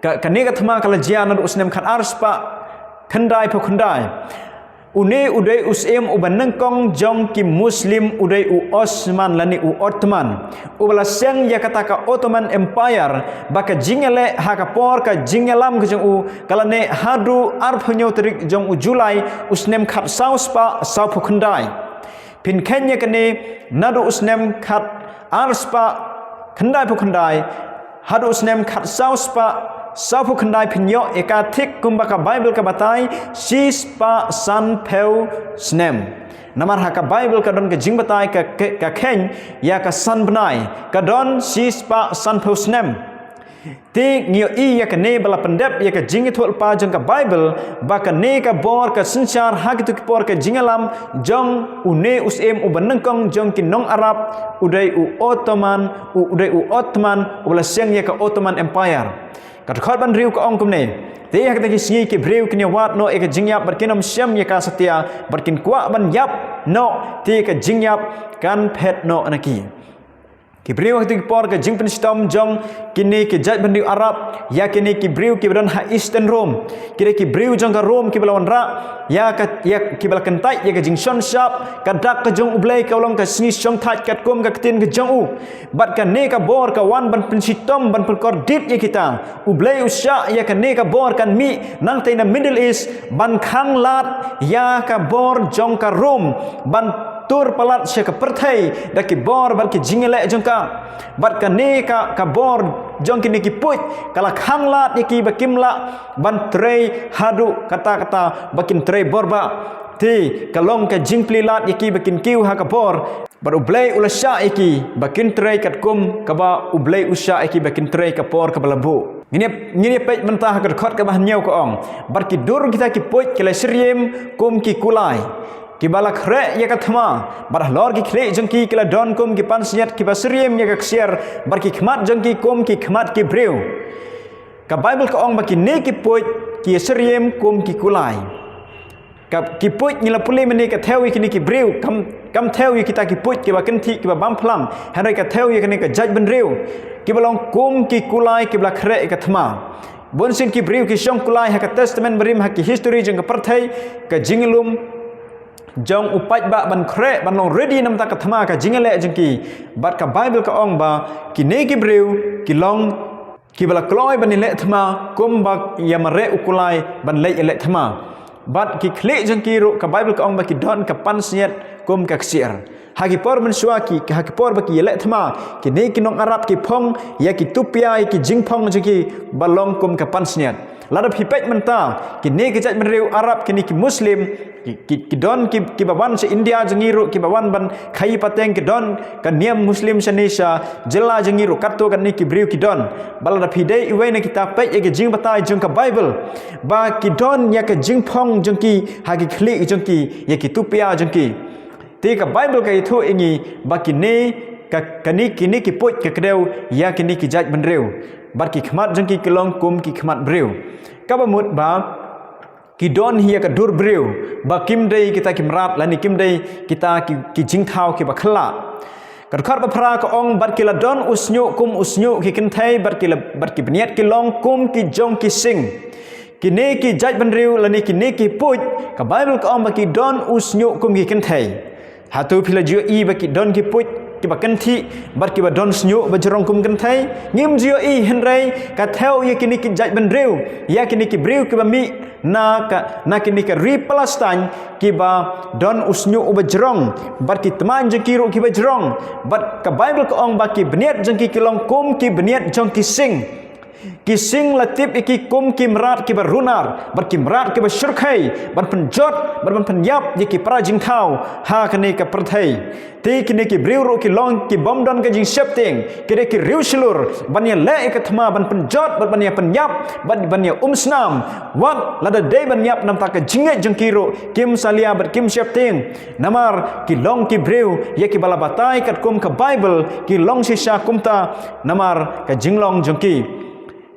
ka, kane ka thma ka la jia naduh u snem khat ar spah khyndaiphew khyndai. Une u dei u syiem uba nyngkong jong ki Muslim, u dei u Osman lane u Ottoman, uba la seng ïa kata ka Ottoman Empire, ba ka jingïaleh ha ka por ka jingïalam ka jong u ka la neh haduh arphew hynñiew tarik jong u July u snem khat saw spah sawphew khyndai. Phin kheiñ ïa kane, naduh u snem khat ar spah khyndaiphew khyndai haduh u snem khat saw spah sawphew khyndai, phin ïoh ïa ka thik kumba ka Bible ka batai, shi spah sanphew snem. Namar ha ka Bible ka don ka jingbatai ka, ka, ka kheiñ ïa ka san bnai, ka don shi spah sanphew snem. Te ngi ïohi ïa kane ba la pyndep ïa ka jingïathuhlypa jong ka Bible, ba kane ka bor ka synshar ha kito ki por ka jingïalam jong une u syiem uba nyngkong jong ki nong Arab, u dei u Ottoman, u, u dei u Ottoman, uba la seng ïa ka Ottoman Empire. Ka dkhot ba hynriew ka ong kumne: Te ha kita ki sngi ki briew kin ïawad noh ïa ka jingïap bad kin ym shem ïa ka satia, bad kin kwah ban ïap noh, te ka jingïap kan phet noh na ki. Ki briew ha kito ki por ka jingpynshitom jong kine ki jaitbynriew Arab ïa kine ki briew kiba don ha Eastern Rome. Ki dei ki briew jong ka Rome kiba la wanrah ïa ka, ïa kiba la kyntait ïa ka jingshon shap ka dak ka jong U Blei, ka long ka sngi shongthait katkum ka ktien ka jong u. Bad kane ka bor ka wan ban pynshitom, ban pynkordit ïa kita. U Blei u shah ïa kane ka bor kan mih nangtei na Middle East, ban khanglad ïa ka bor jong ka Rome, ban tur palat sha ka pyrthei da ki bor bad ki jingïaleh jong ka. Bad kane ka, ka bor jong kine ki puit ka la khanglad ïa ki ba kim lah ban trei haduh katta katta, ba kin trei bor bah. Te ka long ka jingplie lad ïa ki ba kin kiew ha ka bor. Bad U Blei u la shah ïa ki ba kin trei katkum kaba U Blei u shah ïa ki ba kin trei ka por kaba la buh. Ngin ïa, ngin ïa peit mynta ha ka dkhot kaba hynñiew, ka ong: Bad ki dur kita ki puit ki la syriem kum ki kulai kiba la khreh ïa ka thma, bad halor ki khlieh jong ki ki la don kum ki pansngiat kiba syriem ïa ka ksiar, bad ki khmat jong ki kum ki khmat ki briew. Ka Bible ka ong ba kine ki puit ki syriem kum ki kulai. Ka, ki puit ngi la pule mynne ka thew ïa kine ki briew, kam, kam thew ïa kita ki puit kiba kynthih kiba bam phlang, hynrei ka thew ïa kine ka jaitbynriew kiba long kum ki kulai kiba la khreh ïa ka thma. Bunsien ki briew ki shong kulai ha ka Testament Barim, ha ki history jong ka pyrthei, ka jinglum jong u paidbah ban khreh, ban long ready namar ka thma, ka jingïaleh jong ki. Bad ka Bible ka ong ba kine ki briew ki long kiba la kloi ban ïaleh thma kumba ïa mareh u kulai ban leit ïaleh thma. Bad ki khlieh jong ki ruh ka Bible ka ong ba ki don ka pansngiat kum ka ksiar. Ha ki por mynshuwa ki, ha ki por ba ki ïaleh thma, kine ki nong Arab ki phong ïa ki tupia, ïa ki jingphong jong ki ba long kum ka pansngiat. Lada phi peit mynta, kine ki jaitbynriew Arab, kine ki Muslim, Ki, ki, ki don ki, ki ba wan sha India jong ngi ruh, ki ba wan ban khaii pateng, ki don ka niam Muslim shane sha jylla jong ngi ruh, katto katne ki briew ki don. Ba lada phi dei iwei na kita, peit ïa ki jingbatai jong ka Bible, ba ki don ïa ka jingphong jong ki ha ki khlieh jong ki, ïa ki tupia jong ki. Te ka Bible ka ïathuh ïa ngi ba kine ka, kane, kine ki puit ka kdew ïa kine ki jaitbynriew, bad ki khmat jong ki ki long kum ki khmat briew. Kaba mut ba ki don hi ïa ka dur briew, ba kim dei kita ki mrad, lane kim dei kita ki, ki jingthaw ki ba khyllah. Ka dkhot ba phra ka ong, bad ki la don u shñiuh kum u shñiuh ki kynthei, bad ki la, bad ki bniat ki long kum ki jong ki sing. Kine ki jaitbynriew lane kine ki puit, ka Bible ka ong ba ki don u shñiuh kum ki kynthei. Hato phi la ju ïohi ba ki don ki puit ki ba kynthih bad ki ba don shñiuh ba jrong kum kynthei? Ngim ju ïohi, hynrei ka thew ïa kine ki jaitbynriew, ïa kine ki briew ki ba mih na ka, na kine ka ri Palestine, ki ba don u shñiuh u ba jrong, bad ki tmaiñ jong ki ruh ki ba jrong. Bad ka Bible ka ong ba ki bniat jong ki ki long kum ki bniat jong ki sing. Ki sing la tip ïa ki kum ki mrad ki ba runar, bad ki mrad ki ba shyrkhei, ban pynjot, bad ban pynïap ïa ki para jingthaw ha kane ka pyrthei. Te kine ki briew ruh ki long ki bym don ka jingsheptieng, ki dei ki riewshlur, ban ïaleh ïa ka thma, ban pynjot, bad ban ïa pynïap, bad ban ïa umsnam. Wat lada dei ban ïap namar ka jingngeit jong ki ruh, kim salia bad kim sheptieng. Namar ki long ki briew ïa ki ba la batai katkum ka Bible, ki long shisha kumta namar ka jinglong jong ki.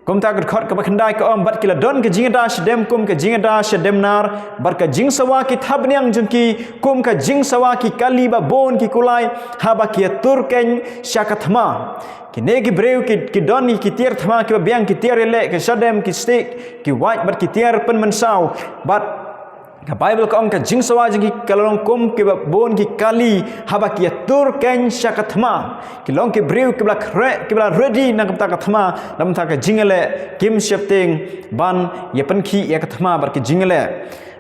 Kumta ka dkhot ka ba khyndai ka ong, bad ki la don ka jingïada shadem kum ka jingïada shadem nar, bad ka jingsawa ki thapniang jong ki kum ka jingsawa ki kali ba bun ki kulai, haba ki ïatur keiñ sha ka thma. Kine ki briew ki, ki don ïa ki tiar thma ki ba biang, ki tiar ïaleh, ki shadem, ki stick, ki wait, bad ki tiar pynmynsaw, bad ka Bible ka ong ka jingsawa jong ki ka long kum ki ba bun ki kali, haba ki ïatur keiñ sha ka thma. Ki long ki briew ki ba la khreh, ki ba la ready na ka bynta ka thma, na ka bynta ka jingïaleh, kim sheptieng ban ïa pynkhih ïa ka thma bad ka jingïaleh.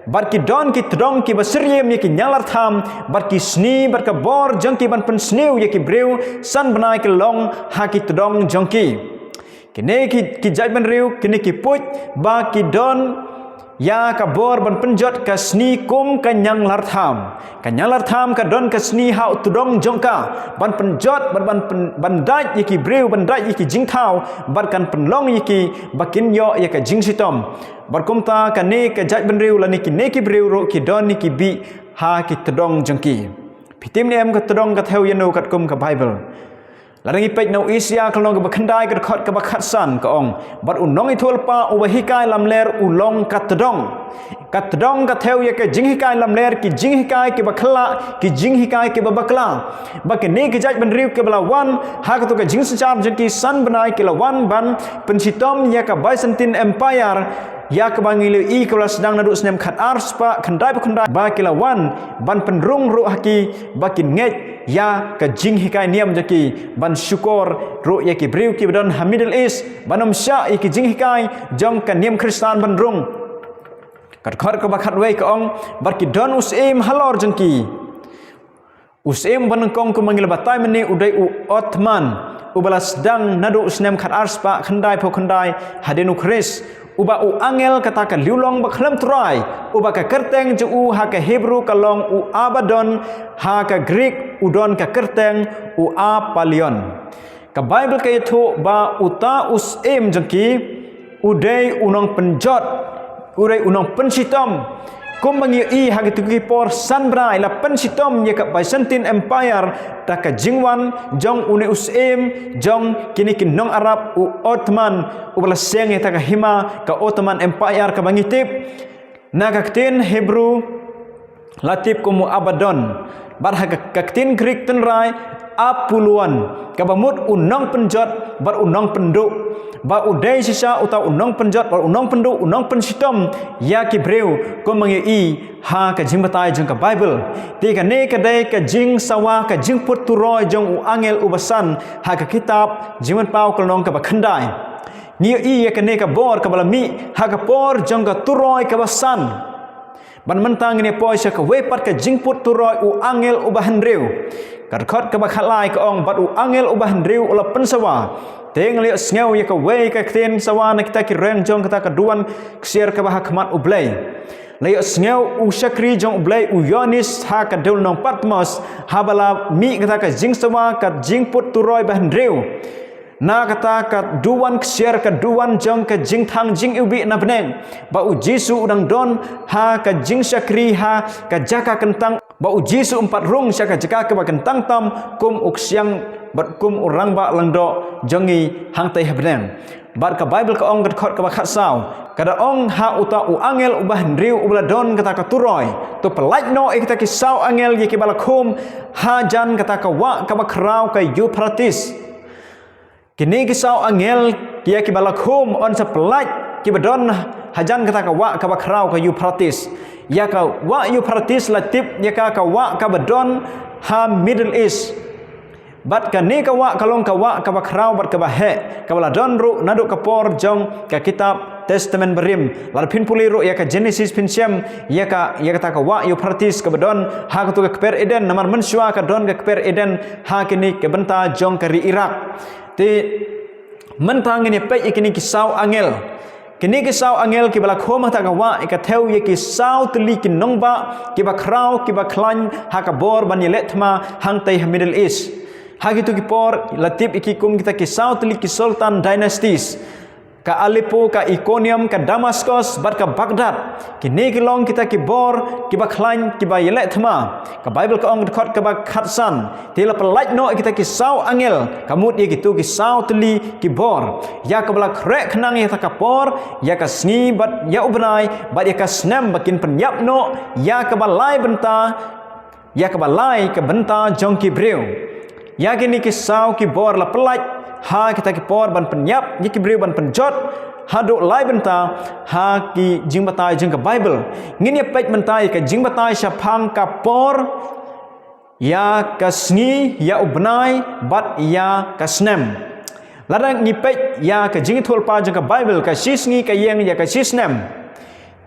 Bad ki don ki tdong ki ba syriem ïa ki ñianglartham, bad ki sni, bad ka bor jong ki ban pynsniew ïa ki briew san bnai ki long ha ki tdong jong ki. Kine ki, ki jaitbynriew, kine ki puit, ba ki don ïa ka bor ban pynjot ka sni kum ka ñianglartham. Ka ñianglartham ka don ka sni ha u tdong jong ka, ban pynjot, ban, ban pyn-, ban dait ïa ki briew, ban dait ïa ki jingthaw, bad kan pynlong ïa ki ba kin ïoh ïa ka jingshitom. Bad kumta kane ka jaitbynriew lane kine ki briew ruh ki don ïa ki bih ha ki tdong jong ki. Phi tip ne em ka tdong ka thew ïano katkum ka Bible? Lada ngi peit na u Isaïah ka lynnong ka ba khyndai ka dkhot ka ba khatsan ka ong, bad u nongïathuhlypa u ba hikai lamler u long ka tdong. Ka tdong ka thew ïa ka jinghikai lamler, ki jinghikai ki ba khyllah, ki jinghikai ki ba bakla. Ba kine ki jaitbynriew ki ba la wan ha kato ka jingsynshar jong ki san bnai ki la wan ban pynshitom ïa ka Byzantine Empire, ïa ka ba ngi la ïohi ka ba la sdang naduh snem khatar spah khyndaiphew khyndai, ba ki la wan ban pynrung ruh ha ki ba kin ngeit ïa ka jinghikai niam jong ki, ban shukor ruh ïa ki briew ki ba don ha Middle East ban ym shah ïa ki jinghikai jong ka niam Khristan ban rung. Ka dkhot ka ba khatwei ka ong, bad ki don u syiem halor jong ki. U syiem ba nyngkong kum ba ngi la batai mynne u dei u Othman, u ba la sdang naduh u snem khatar spah khyndaiphew khyndai hadien u Khrist, u ba u angel kata ka liewlong ba khlem trai, u ba ka kyrteng jong u ha ka Hebru ka long u Abaddon, ha ka Greek u don ka kyrteng u Apollyon. Ka Bible ka ïathuh ba uta u syiem jong ki u dei u nongpynjot, u dei u nongpynshitom. Kum ba ngi ïohi ha kito ki por san bnai la pynshitom ïa ka Byzantine Empire da ka jingwan jong une u syiem jong kine ki nong Arab u Ottoman, u ba la seng ïa kata ka hima ka Ottoman Empire ka ba ngi tip. Na ka ktien Hebru la tip kum u Abaddon, bad ha ka, ka ktien Greek tynrai Apollyon, ka ba mut u nongpynjot bad u nongpynduh. Ba u dei shisha uta u nongpynjot bad u nongpynduh, u nongpynshitom ïa ki briew, kum ba ngi ïohi ha ka jingbatai jong ka Bible. Te kane ka dei ka jingsawa, ka jingput turoi jong u angel u ba san ha ka kitab Jingpynpaw ka lynnong ka ba khyndai. Ngi ïohi ïa kane ka bor ka ba la mih ha ka por jong ka turoi ka ba san. Ban mynta ngin ïa poi sha kawei pat ka jingput turoi u angel uba hynriew. Ka dkhot kaba khatlai ka ong, bad u angel uba hynriew u la pynsawa. Te nga la ïohsngew ïa kawei ka ktien sawa na kita ki reng jong kata ka duwan ksiar kaba ha khmat U Blei. La ïohsngew u shakri jong U Blei u Ïoannis ha ka dewlynnong Patmos, haba la mih kata ka jingsawa ka jingput turoi ba hynriew. Na kata ka duwan ksiar, ka duwan jong ka jingthang jingiwbih na bneng, ba u Jisu u dang don ha ka jingshakri ha ka jaka kyntang, ba u Jisu um pat rung sha ka jaka kaba kyntang tam kum u ksiang bad kum u rangbah langdoh jong ngi hangtei ha bneng. Bad ka Baibl ka ong, ka dkhot kaba khatsaw, ka da ong ha uta u angel uba hynriew uba la don kata ka turoi, to pyllait noh ïa kita ki saw angel ïa kiba la khum hajan kata ka wah kaba khraw ka Euphrates. Kine ki saw angel ïa kiba la khum yn sa pyllait kiba don hajan kata ka wah kaba khraw ka Euphrates. Ïa ka wah Euphrates la tip ïa ka ka wah kaba don ha Middle East. Bad kane ka wah ka long ka wah kaba khraw bad kaba heh, kaba la don ruh naduh ka por jong ka kitab Testament Barim. Lada phin pule ruh ïa ka Genesis phin shem ïa ka, ïa kata ka wah Euphrates kaba don ha katu ka kper Eden, namar mynshuwa ka don ka kper Eden ha kine ki bynta jong ka ri Iraq. Te mynta ngin ïa peit ïa kine ki saw angel. Kine ki saw angel kiba la khum ha kata ka wah, ïa ka thew ïa ki saw tylli ki nongbah kiba khraw kiba khlaiñ ha ka bor ban ïaleh thma hangtei ha Middle East. Ha kitu ki por la tip ïa ki kum kita ki saw tylli ki Sultan dynasties. Ka Aleppo, ka Iconium, ka Damascus bad ka Baghdad. Kine ki long kita ki bor kiba khlaiñ kiba ïaleh thma. Ka Baibl ka ong, dkhot kaba khatsan, te la pyllait noh ïa kita ki saw angel, ka mut ïa kitu ki saw tylli ki bor, ïa kaba la khreh khnang ïa kata ka por, ïa ka sngi bad ïa u bnai bad ïa ka snem, ba kin pynïap noh ïa kaba lai bynta, ïa kaba lai ka bynta jong ki briew. Ïa kine ki saw ki bor la pyllait ha kita ki por ban pynïap ïa ki briew, ban pynjot haduh lai bynta ha ki jingbatai jong ka Baibl. Ngin ïa peit mynta ïa ka jingbatai shaphang ka por, ïa ka sngi, ïa u bnai bad ïa ka snem. Lada ngi peit ïa ka Jingïathuhlypa jong ka Baibl, ka shisngi ka ïeng ïa ka shisnem.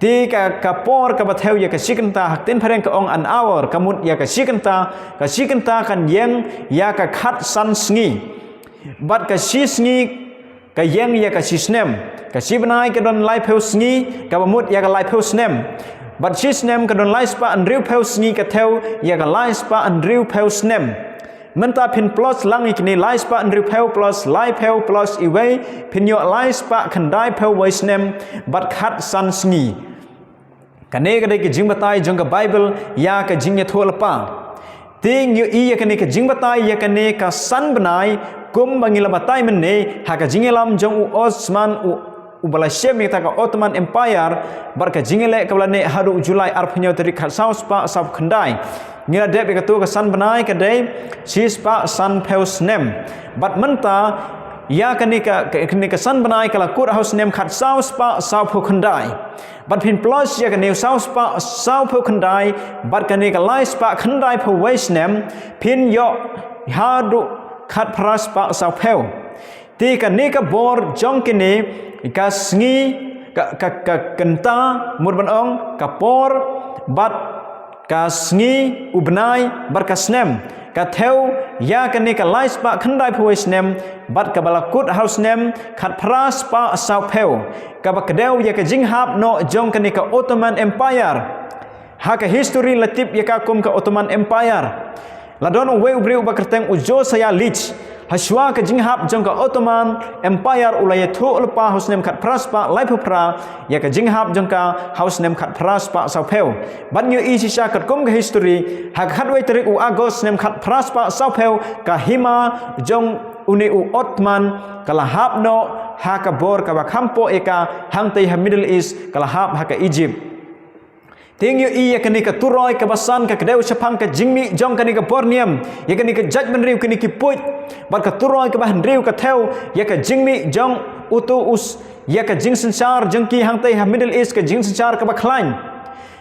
Te ka, ka por kaba thew ïa ka shikynta, ha ka ktien phareng ka ong an hour, ka mut ïa ka shikynta, ka shikynta kan ïeng ïa ka khatsan sngi. Bad ka shisngi ka ïeng ïa ka shisnem. Ka shibnai ka don laiphew sngi, kaba mut ïa ka laiphew snem. Bad shisnem ka don laispah hynriewphew sngi, ka thew ïa ka laispah hynriewphew snem. Mynta phin plus lang ïa kine, laispah hynriewphew plus laiphew plus iwei, phin ïoh laispah khyndaiphew wei snem bad khatsan sngi. Kane ka dei ka jingbatai jong ka Baibl ïa ka Jingïathuhlypa. Te ngi ïohi ïa kane ka jingbatai ïa kane ka san bnai, kumba ngi la batai mynne, ha ka jingïalam jong u Osman, u, uba la shem ïa kata ka Ottoman Empire, bad ka jingïaleh kaba la neh haduh u July arphew hynñiew tarik khatsaw spah sawphew khyndai. Ngi la dep ïa katu ka san bnai ka dei shispah sanphew snem. Bad mynta ïa kane ka, ka, kane ka san bnai ka la kut ha u snem khatsaw spah sawphew khyndai. Bad phin plus ïa kane u saw spah sawphew khyndai bad kane ka lai spah khyndaiphew wei snem, phin ïoh haduh khatphra spah sawphew. Te kane ka bor jong kine, ka sngi, ka, ka, ka kynta, mut ban ong, ka por, bad ka sngi, u bnai, bad ka snem, ka thew ïa kane ka lai spah khyndaiphew wei snem, bad kaba la kut ha u snem khatphra spah sawphew, kaba kdew ïa ka jinghap noh jong kane ka Ottoman Empire. Ha ka history la tip ïa ka kum ka Ottoman Empire. La don uwei u briew uba kyrteng u Josiah Leach. Hashwa ka jinghap jong ka Ottoman Empire u la ïathuhlypa ha u snem khatphra spah laiphew phra ïa ka jinghap jong ka ha u snem khatphra spah sawphew. Bad ngi ïohi shisha katkum ka history, ha ka khatwei tarik u August snem khatphra spah sawphew, ka hima jong une u Ottoman ka la hap noh ha ka bor kaba kham poh ïa ka hangtei ha Middle East, ka la hap ha ka Egypt. Te ngi ïohi ïa kane ka turoi kaba san ka kdew shaphang ka jingmih jong kane ka bor niam, ïa kane ka jaitbynriew, kine ki puit. Bad ka turoi kaba hynriew ka thew ïa ka jingmih jong utu u s-, ïa ka jingsynshar jong ki hangtei ha Middle East, ka jingsynshar kaba khlaiñ.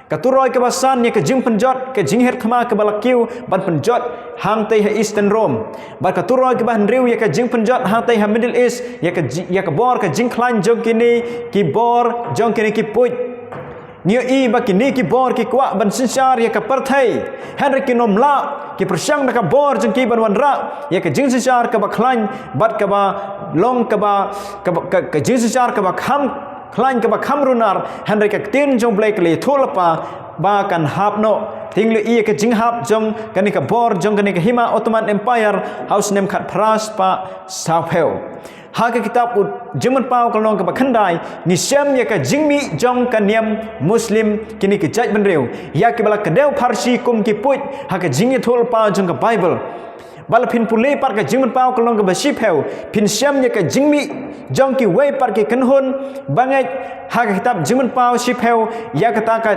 Ka turoi kaba san ïa ka jingpynjot, ka jinghiar thma kaba la kiew ban pynjot hangtei ha Eastern Rome. Bad ka turoi kaba hynriew ïa ka jingpynjot hangtei ha Middle East, ïa ka ji-, ïa ka bor ka jingkhlaiñ jong kine ki bor jong kine ki puit. Ngi ïohi ba kine ki bor ki kwah ban synshar ïa ka pyrthei, hynrei kin ym lah, ki pyrshang da ka bor jong ki ban wanrah ïa ka jingsynshar kaba khlaiñ bad kaba long kaba, kaba, ka, ka jingsynshar kaba kham khlaiñ kaba kham runar, hynrei ka ktien jong U Blei ka la ïathuh lypa ba kan hap noh. Te ngi ïohi ïa ka jinghap jong kane ka bor jong kane ka Hima Ottoman Empire ha u snem khatphra spah sawphew. Ha ka kitab U Jingmut Paw ka lynnong kaba khyndai, ngi shem ïa ka jingmih jong ka niam Muslim, kine ki jaitbynriew, ïa kiba la kdew pharshi kum ki puit ha ka jingïathuhlypa jong ka Baibl. Ba la phin pule pat ka Jingmut Paw ka lynnong kaba shiphew, phin shem ïa ka jingmih jong kiwei pat ki kynhun bangeit ha ka kitab Jingmut Paw shiphew, ïa kata ka,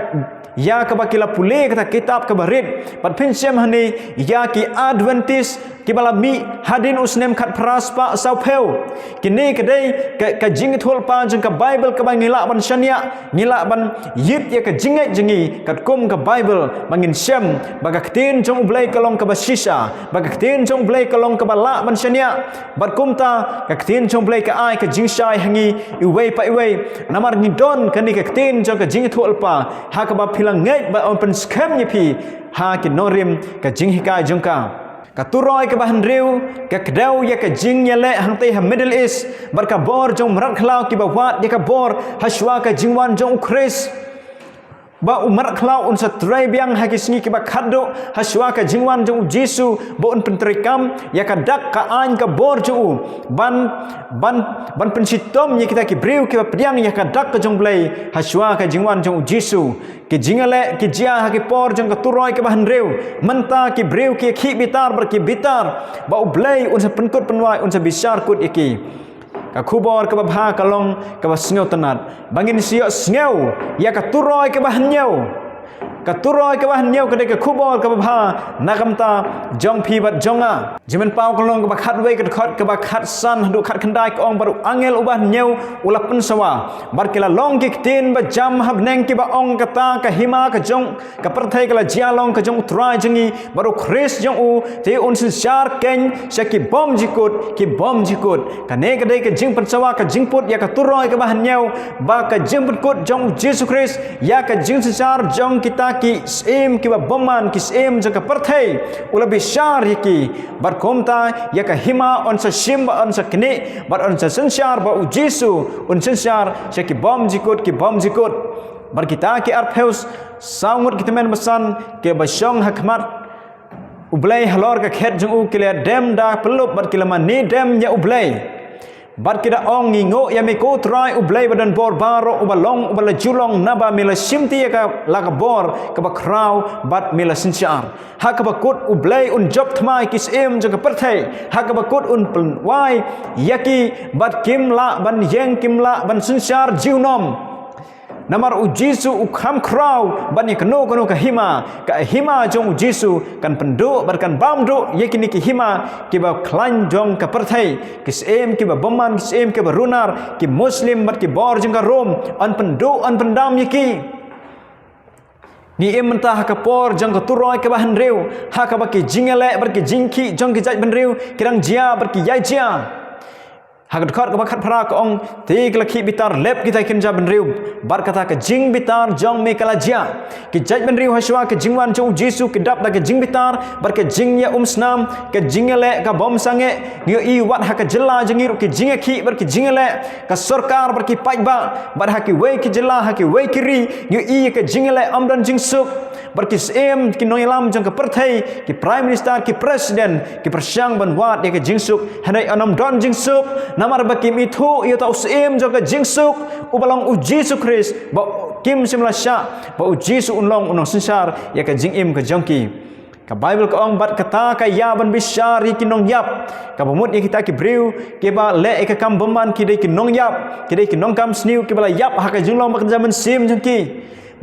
ïa kaba ki la pule kata kitab kaba rit, bad phin shem hangne ïa ki Adventist kiba la mih hadien u snem khatphra spah sawphew. Kine ka dei ka, ka jingïathuhlypa jong ka Baibl kaba ngi lah ban shaniah, ngi lah ban ïit ïa ka jingngeit jong ngi katkum ka Baibl, ba ngin shem ba ka ktien jong U Blei ka long kaba shisha, ba ka ktien jong U Blei ka long kaba lah ban shaniah, bad kumta ka ktien jong U Blei ka ai ka jingshai ha ngi iwei pa iwei. Namar ngi don kane ka ktien jong ka jingïathuhlypa, ha kaba phi la ngeit ba yn pynskhem ïa phi ha ki nongrim ka jinghikai jong ka. Ka turoi kaba hynriew ka kdew ïa ka jingïaleh hangtei ha Middle East bad ka bor jong u mrad khlaw, kiba wad ïa ka bor hashwa ka jingwan jong U Khrist. Ba u mrad khlaw un sa trei biang ha ki sngi kiba khatduh hashwa ka jingwan jong U Jisu, ba un pyntreikam ïa ka dak ka aiñ ka bor jong u, ban, ban, ban pynshitom ïa kita ki briew kiba pdiang ïa ka dak ka jong U Blei hashwa ka jingwan jong U Jisu. Ki jingïaleh ki jia ha ki por jong ka turoi kaba hynriew. Mynta ki briew ki khih bitar bad ki bitar ba U Blei un sa pynkut pynwai, un sa bishar kut ïa ki. Ka khubor kaba bha ka long kaba sngewtynnat, ba ngin sa ïohsngew ïa ka turoi kaba hynñiew. Ka turoi kaba hynñiew ka dei ka khubor kaba bha na ka bynta jong phi bad jong nga. Jingmut Paw ka lynnong kaba khatwei, ka dkhot kaba khatsan haduh khatkhyndai ka ong: Bad u angel uba hynñiew u la pynsawa, bad ki la long ki ktien ba jam ha bneng, kiba ong: Kata ka hima ka jong ka pyrthei ka la jia long ka jong U Trai jong ngi bad U Khrist jong u, te un synshar keiñ sha ki bymjukut ki bymjukut. Kane ka dei ka jingpynsawa, ka jingput ïa ka turoi kaba hynñiew, ba ka jingpynkut jong U Jisu Khrist ïa ka jingsynshar jong kita ki syiem kiba bymman, ki syiem jong ka pyrthei, u la bishar ïa ki. Bad kumta ïa ka hima yn sa shim bad yn sa knieh bad yn sa synshar, ba U Jisu un synshar sha ki bymjukut ki bymjukut. Bad kita ki arphew saw ngut ki tymmen basan kiba shong ha khmat U Blei halor ka khet jong u, ki la dem da pyllup bad ki la mane dem ïa U Blei. Bad ki da ong: Ngi nguh ïa me, ko Trai U Blei badonbor baroh, uba long, uba la ju long, naba me la shimti ïa ka la ka bor kaba khraw bad me la synshar. Ha kaba kut U Blei un jop thma ïa ki syiem jong ka pyrthei, ha kaba kut un pynwai ïa ki, bad kim lah ban ïeng, kim lah ban synshar junom. Namar U Jisu u kham khraw ban ïa kano kano ka hima. Ka hima jong U Jisu kan pynduh bad kan bam duh ïa kine ki hima kiba khlaiñ jong ka pyrthei, ki syiem kiba bymman, ki syiem kiba runar, ki Muslim bad ki bor jong ka Rom, yn pynduh yn pyndam ïa ki. Ngi im mynta ha ka por jong ka turoi kaba hynriew, ha kaba ki jingïaleh bad ki jingkhih jong ki jaitbynriew ki dang jia bad ki ïai jia. Ha ka dkhot kaba khatphra ka ong: Te ki la khih bitar lep kita ki kynja bynriew, bad kata ka jingbitar jong me ka la jia. Ki jaitbynriew hashwa ka jingwan jong U Jisu ki dap da ka jingbitar bad ka jingïaumsnam, ka jingïaleh ka bym sangeh. Ngi ïohi wat ha ka jylla jong ngi ruh ki jingïakhih bad ki jingïaleh, ka sorkar bad ki paidbah, bad ha kiwei ki jylla, ha kiwei ki ri, ngi ïohi ïa ka jingïaleh, ym don jingsuk. Bad ki syiem, ki nongïalam jong ka pyrthei, ki Prime Minister, ki President, ki pyrshang ban wad ïa ka jingsuk, hynrei ym don jingsuk, namar ba kim ithuh ïa uta u syiem jong ka jingsuk, uba long U Jisu Khrist, ba kim shym la shah ba U Jisu un long u nongsynshar ïa ka jingim ka jong ki. Ka Baibl ka ong: Bad kata ka ïa ban bishar ïa ki nongïap, kaba mut ïa kita ki briew kiba leh ïa ka kam bymman, ki dei ki nongïap, ki dei ki nongkam sniew, kiba la ïap ha ka jinglong bakynja mynsiem jong ki.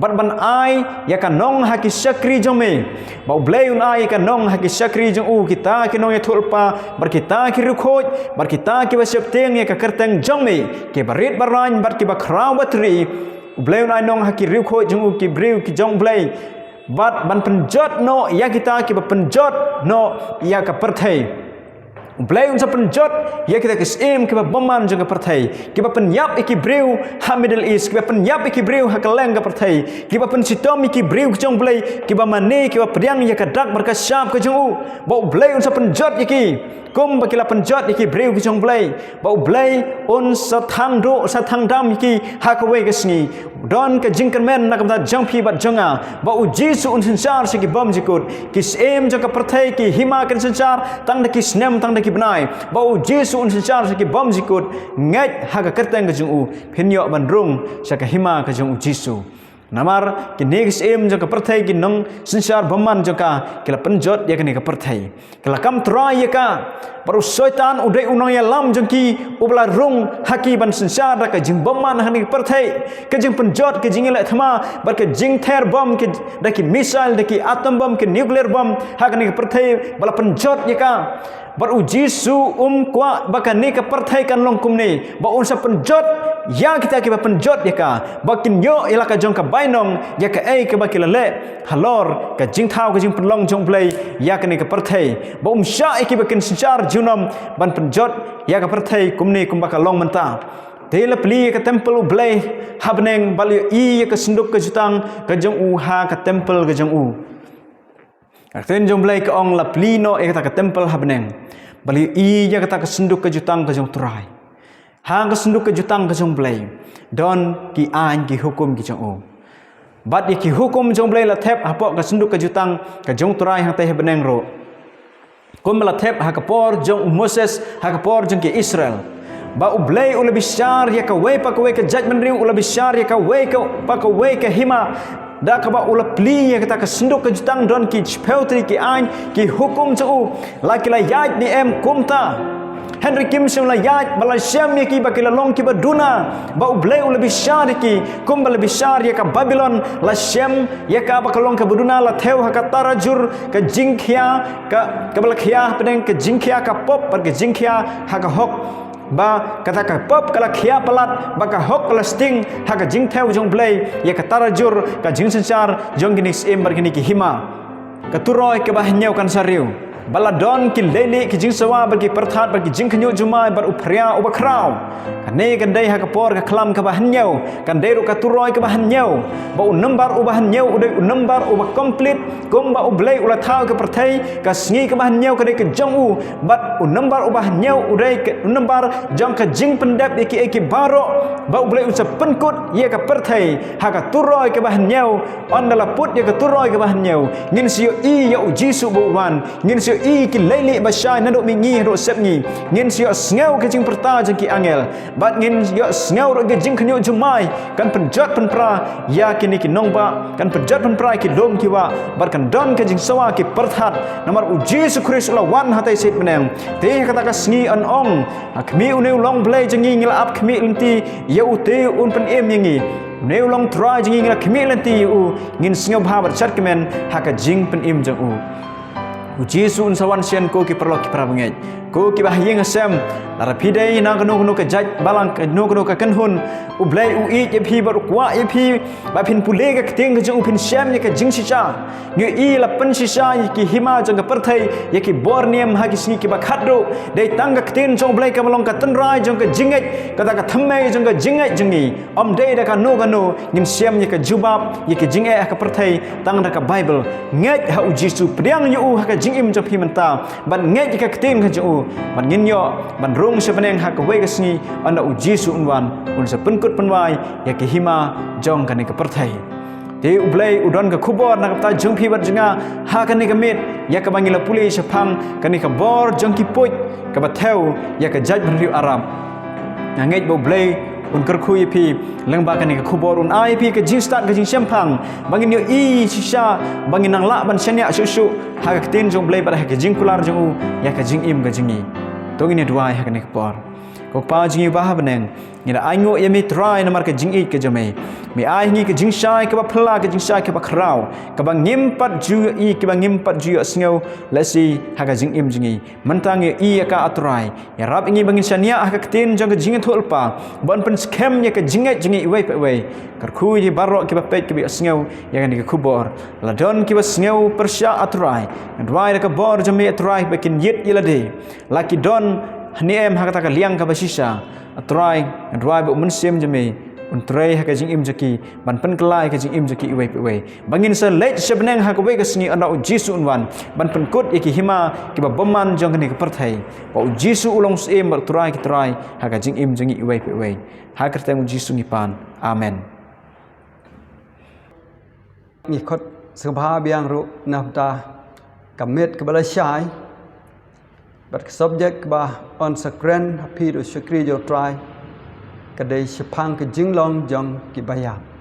Bad ban ai ïa ka nong ha ki shakri jong me. Ba U Blei un ai ïa ka nong ha ki shakri jong u, kita ki nongïathuhlypa, bad kita ki riewkhuid, bad kita kiba sheptieng ïa ka kyrteng jong me, kiba rit baraiñ bad kiba khraw batri. U Blei un ai nong ha ki riewkhuid jong u, ki briew ki jong U Blei. Bad ban pynjot noh ïa kita kiba pynjot noh ïa ka pyrthei. Blei un sa pynjot ïa kita ki syiem kiba bymman jong ka pyrthei, kiba pynïap ïa ki briew ha Middle East, kiba pynïap ïa ki briew ha kylleng ka pyrthei, kiba pynshitom ïa ki briew ki jong Blei, kiba mane, kiba pdiang ïa ka dak bad ka shap ka jong u. Ba U Blei un sa pynjot ïa ki kumba ki la pynjot ïa ki briew ki jong Blei. Ba U Blei un sa thang duh, sa thang dam ïa ki ha kawei ka sngi. Don ka jingkyrmen na ka bynta jong phi bad jong nga, ba U Jisu un synshar sha ki bymjukut. Ki syiem jong ka pyrthei, ki hima kin synshar tang da ki snem, tang da ki bnai. Ba U Jisu un synshar sha ki bymjukut. Ngeit ha ka kyrteng ka jong u, phin ïoh ban rung sha ka hima ka jong U Jisu. Namar kine ki syiem jong ka pyrthei ki nongsynshar bymman jong ka, ki la pynjot ïa kane ka pyrthei. Ki la kam trai ïa ka. Bad u Soitan u dei u nongïalam jong ki, uba la rung ha ki ban synshar da ka jingbymman ha kane ka pyrthei. Ka jingpynjot, ka jingïaleh thma, bad ka jingther bom, ki, da ki missile, da ki atom bom, ki nuclear bom ha kane ka pyrthei, ba la pynjot ïa ka. Bad U Jisu um kwah ba kane ka pyrthei kan long kumne, ba un sa pynjot ïa kita kiba pynjot ïa ka, ba kin ïoh ïa la ka jong ka bainong ïa kaei kaba ki la leh halor ka jingthaw ka jingpynlong jong U Blei ïa kane ka pyrthei. Ba um shah ïa ki ba kin synshar junom ban pynjot ïa ka pyrthei kumne kumba ka long mynta. Te la plie ïa ka templ U Blei ha bneng, ba la ïohi ïa ka synduk ka jutang ka jong u ha ka templ ka jong u. Ka ktien jong U Blei ka ong, la plie noh ïa kata ka templ ha bneng, ba la ïohi ïa kata ka synduk ka jutang ka jong U Trai. Ha ka synduk ka jutang ka jong U Blei don ki aiñ ki hukum ki jong u. Bad ïa ki hukum jong U Blei la thep hapoh ka synduk ka jutang ka jong U Trai hangtei ha bneng ruh, kumba la thep ha ka por jong u Moses, ha ka por jong ki Israel. Ba U Blei u la bishar ïa kawei pa kawei ka jaitbynriew, u la bishar ïa kawei ka, pa kawei ka hima, da kaba u la plie ïa kata ka synduk ka jutang. Don ki shiphew tylli ki aiñ ki hukum jong u. La ki la ïaid ne em kumta? Hynrei kim shym la ïaid, ba la shem ïa ki ba ki la long kiba duna. Ba U Blei u la bishar ïa ki kumba la bishar ïa ka Babilon, la shem ïa ka ba ka long kaba duna, la thew ha ka tarajur ka jingkhia, ka, kaba la khia hapdeng ka jingkhia ka pop bad ka jingkhia ha ka hok. Ba kata ka pop ka la khia palat, ba ka hok ka la sting ha ka jingthew jong U Blei ïa ka tarajur ka jingsynshar jong kine ki syiem bad kine ki hima. Ka turoi kaba hynñiew kan sa riew, ba la don ki leilieh ki jingsawa bad ki pyrthat bad ki jingkhynñiuh jumai bad u phria uba khraw. Kane kan dei ha ka por ka khlam kaba hynñiew, kan dei ruh ka turoi kaba hynñiew. Ba u nombar uba hynñiew u dei u nombar uba complete, kumba U Blei u la thaw ka pyrthei, ka sngi kaba hynñiew ka dei ka jong u. Bad u nombar uba hynñiew u dei ka, u nombar jong ka jingpyndep ïa kiei kiei baroh. Ba U Blei un sa pynkut ïa ka pyrthei ha ka turoi kaba hynñiew. Ynda la put ïa ka turoi kaba hynñiew, ngin sa ïohi ïa U Jisu ba u wan. Ngin sa ïohi ki leilieh ba shai naduh mihngi haduh sepngi. Ngin sa ïohsngew ka jingpyrta jong ki angel. Bad ngin ïohsngew ruh ka jingkhynñiuh jumai, kan pynjot pynpra ïa kine ki nongbah, kan pynjot pynpra ïa ki lum ki wah, bad kan don ka jingsawa ki pyrthat. Namar U Jisu Khrist u la wan hangtei sha bneng. Te ha kata ka sngi yn ong, ha khmih une u long Blei jong ngi, ngi la ap khmih lynti ïa u, te un pynim ïa ngi. Une u long Trai jong ngi, ngi la khmih lynti ïa u. Ngin sngewbha bad shad kmen ha ka jingpynim jong u. U Jisu un sa wan shen. Ko ki paralok ki parabangeit, ko kiba ha ïing ha sem, lada phi dei na kano kano ka jait balang, kano kano ka kynhun, U Blei u ïeit ïa phi bad u kwah ïa phi ba phin pule ka ktien ka jong u, phin shem ïa ka jingshisha. Ngi ïohi la pynshisha ïa ki hima jong ka pyrthei, ïa ki bor niam ha ki sngi kiba khatduh. Dei tang ka ktien jong U Blei kaba long ka tynrai jong ka jingngeit, kata ka thymmei jong ka jingngeit jong ngi. Ym dei da kano kano. Ngin shem ïa ka jubab ïa ka jingeh ha ka pyrthei tang da ka Baibl. Ngeit ha U Jisu, pdiang ïa u ha ka jingim jong phi mynta, bad ngeit ïa ka ktien ka jong u, bad ngin ïoh ban rung sha bneng ha kawei ka sngi, ynda U Jisu un wan, un sa pynkut pynwai ïa ka hima jong kane ka pyrthei. Te U Blei u don ka khubor na ka bynta jong phi bad jong nga ha kane ka miet, ïa kaba ngi la pule shaphang kane ka bor jong ki puit kaba thew ïa ka jaitbynriew Arab. Nga ngeit ba U Blei un kyrkhu ïa phi lyngba kane ka khubor, un ai ïa phi ka jingstad ka jingshemphang, ba ngin ïohi shisha, ba ngin nang lah ban shaniah shuh shuh ha ka ktien jong U Blei bad ha ka jingkular jong u ïa ka jingim ka jong ngi. To ngin ïa duwai ha kane ka por. Ko Pa jong ngi ba ha bneng, ngi la ainguh ïa me Trai namar ka jingïeit ka jong me. Me ai ha ngi ka jingshai kaba phylla, ka jingshai kaba khraw, kaba ngim pat ju ïohi, kaba ngim pat ju ïohsngew, lehse ha ka jingim jong ngi. Mynta ngi ïohi ïa ka, A Trai. Ïarap ïa ngi ba ngin shaniah ha ka ktien jong ka jingïathuhlypa, ban pynskhem ïa ka jingngeit jong ngi iwei pa iwei. Kyrkhu ïa baroh kiba peit, kiba ïohsngew ïa kane ka khubor. La don kiba sngew pyrshah, A Trai, nga duwai da ka bor jong me, A Trai, ba kin ïit ïa lade. La ki don hangne em ha kata ka liang kaba shisha, A Trai, nga duwai ba U Mynsiem jong me un trei ha ka jingim jong ki, ban pynkylla ïa ka jingim jong ki iwei pa iwei. Ba ngin sa leit sha bneng ha kawei ka sngi, ynda U Jisu un wan, ban pynkut ïa ki hima kiba bymman jong kane ka pyrthei. Ba U Jisu u long u Syiem bad U Trai ki trai ha ka jingim jong ngi iwei pa iwei. Ha ka kyrteng U Jisu ngi pan. Amen. Ngi khot sngewbha biang ruh na bynta ka miet kaba lashai bad ka subject kaba yn sa kren ha phi da u shakri jong U Trai, ka dei shaphang ka jinglong jong kiba ïap.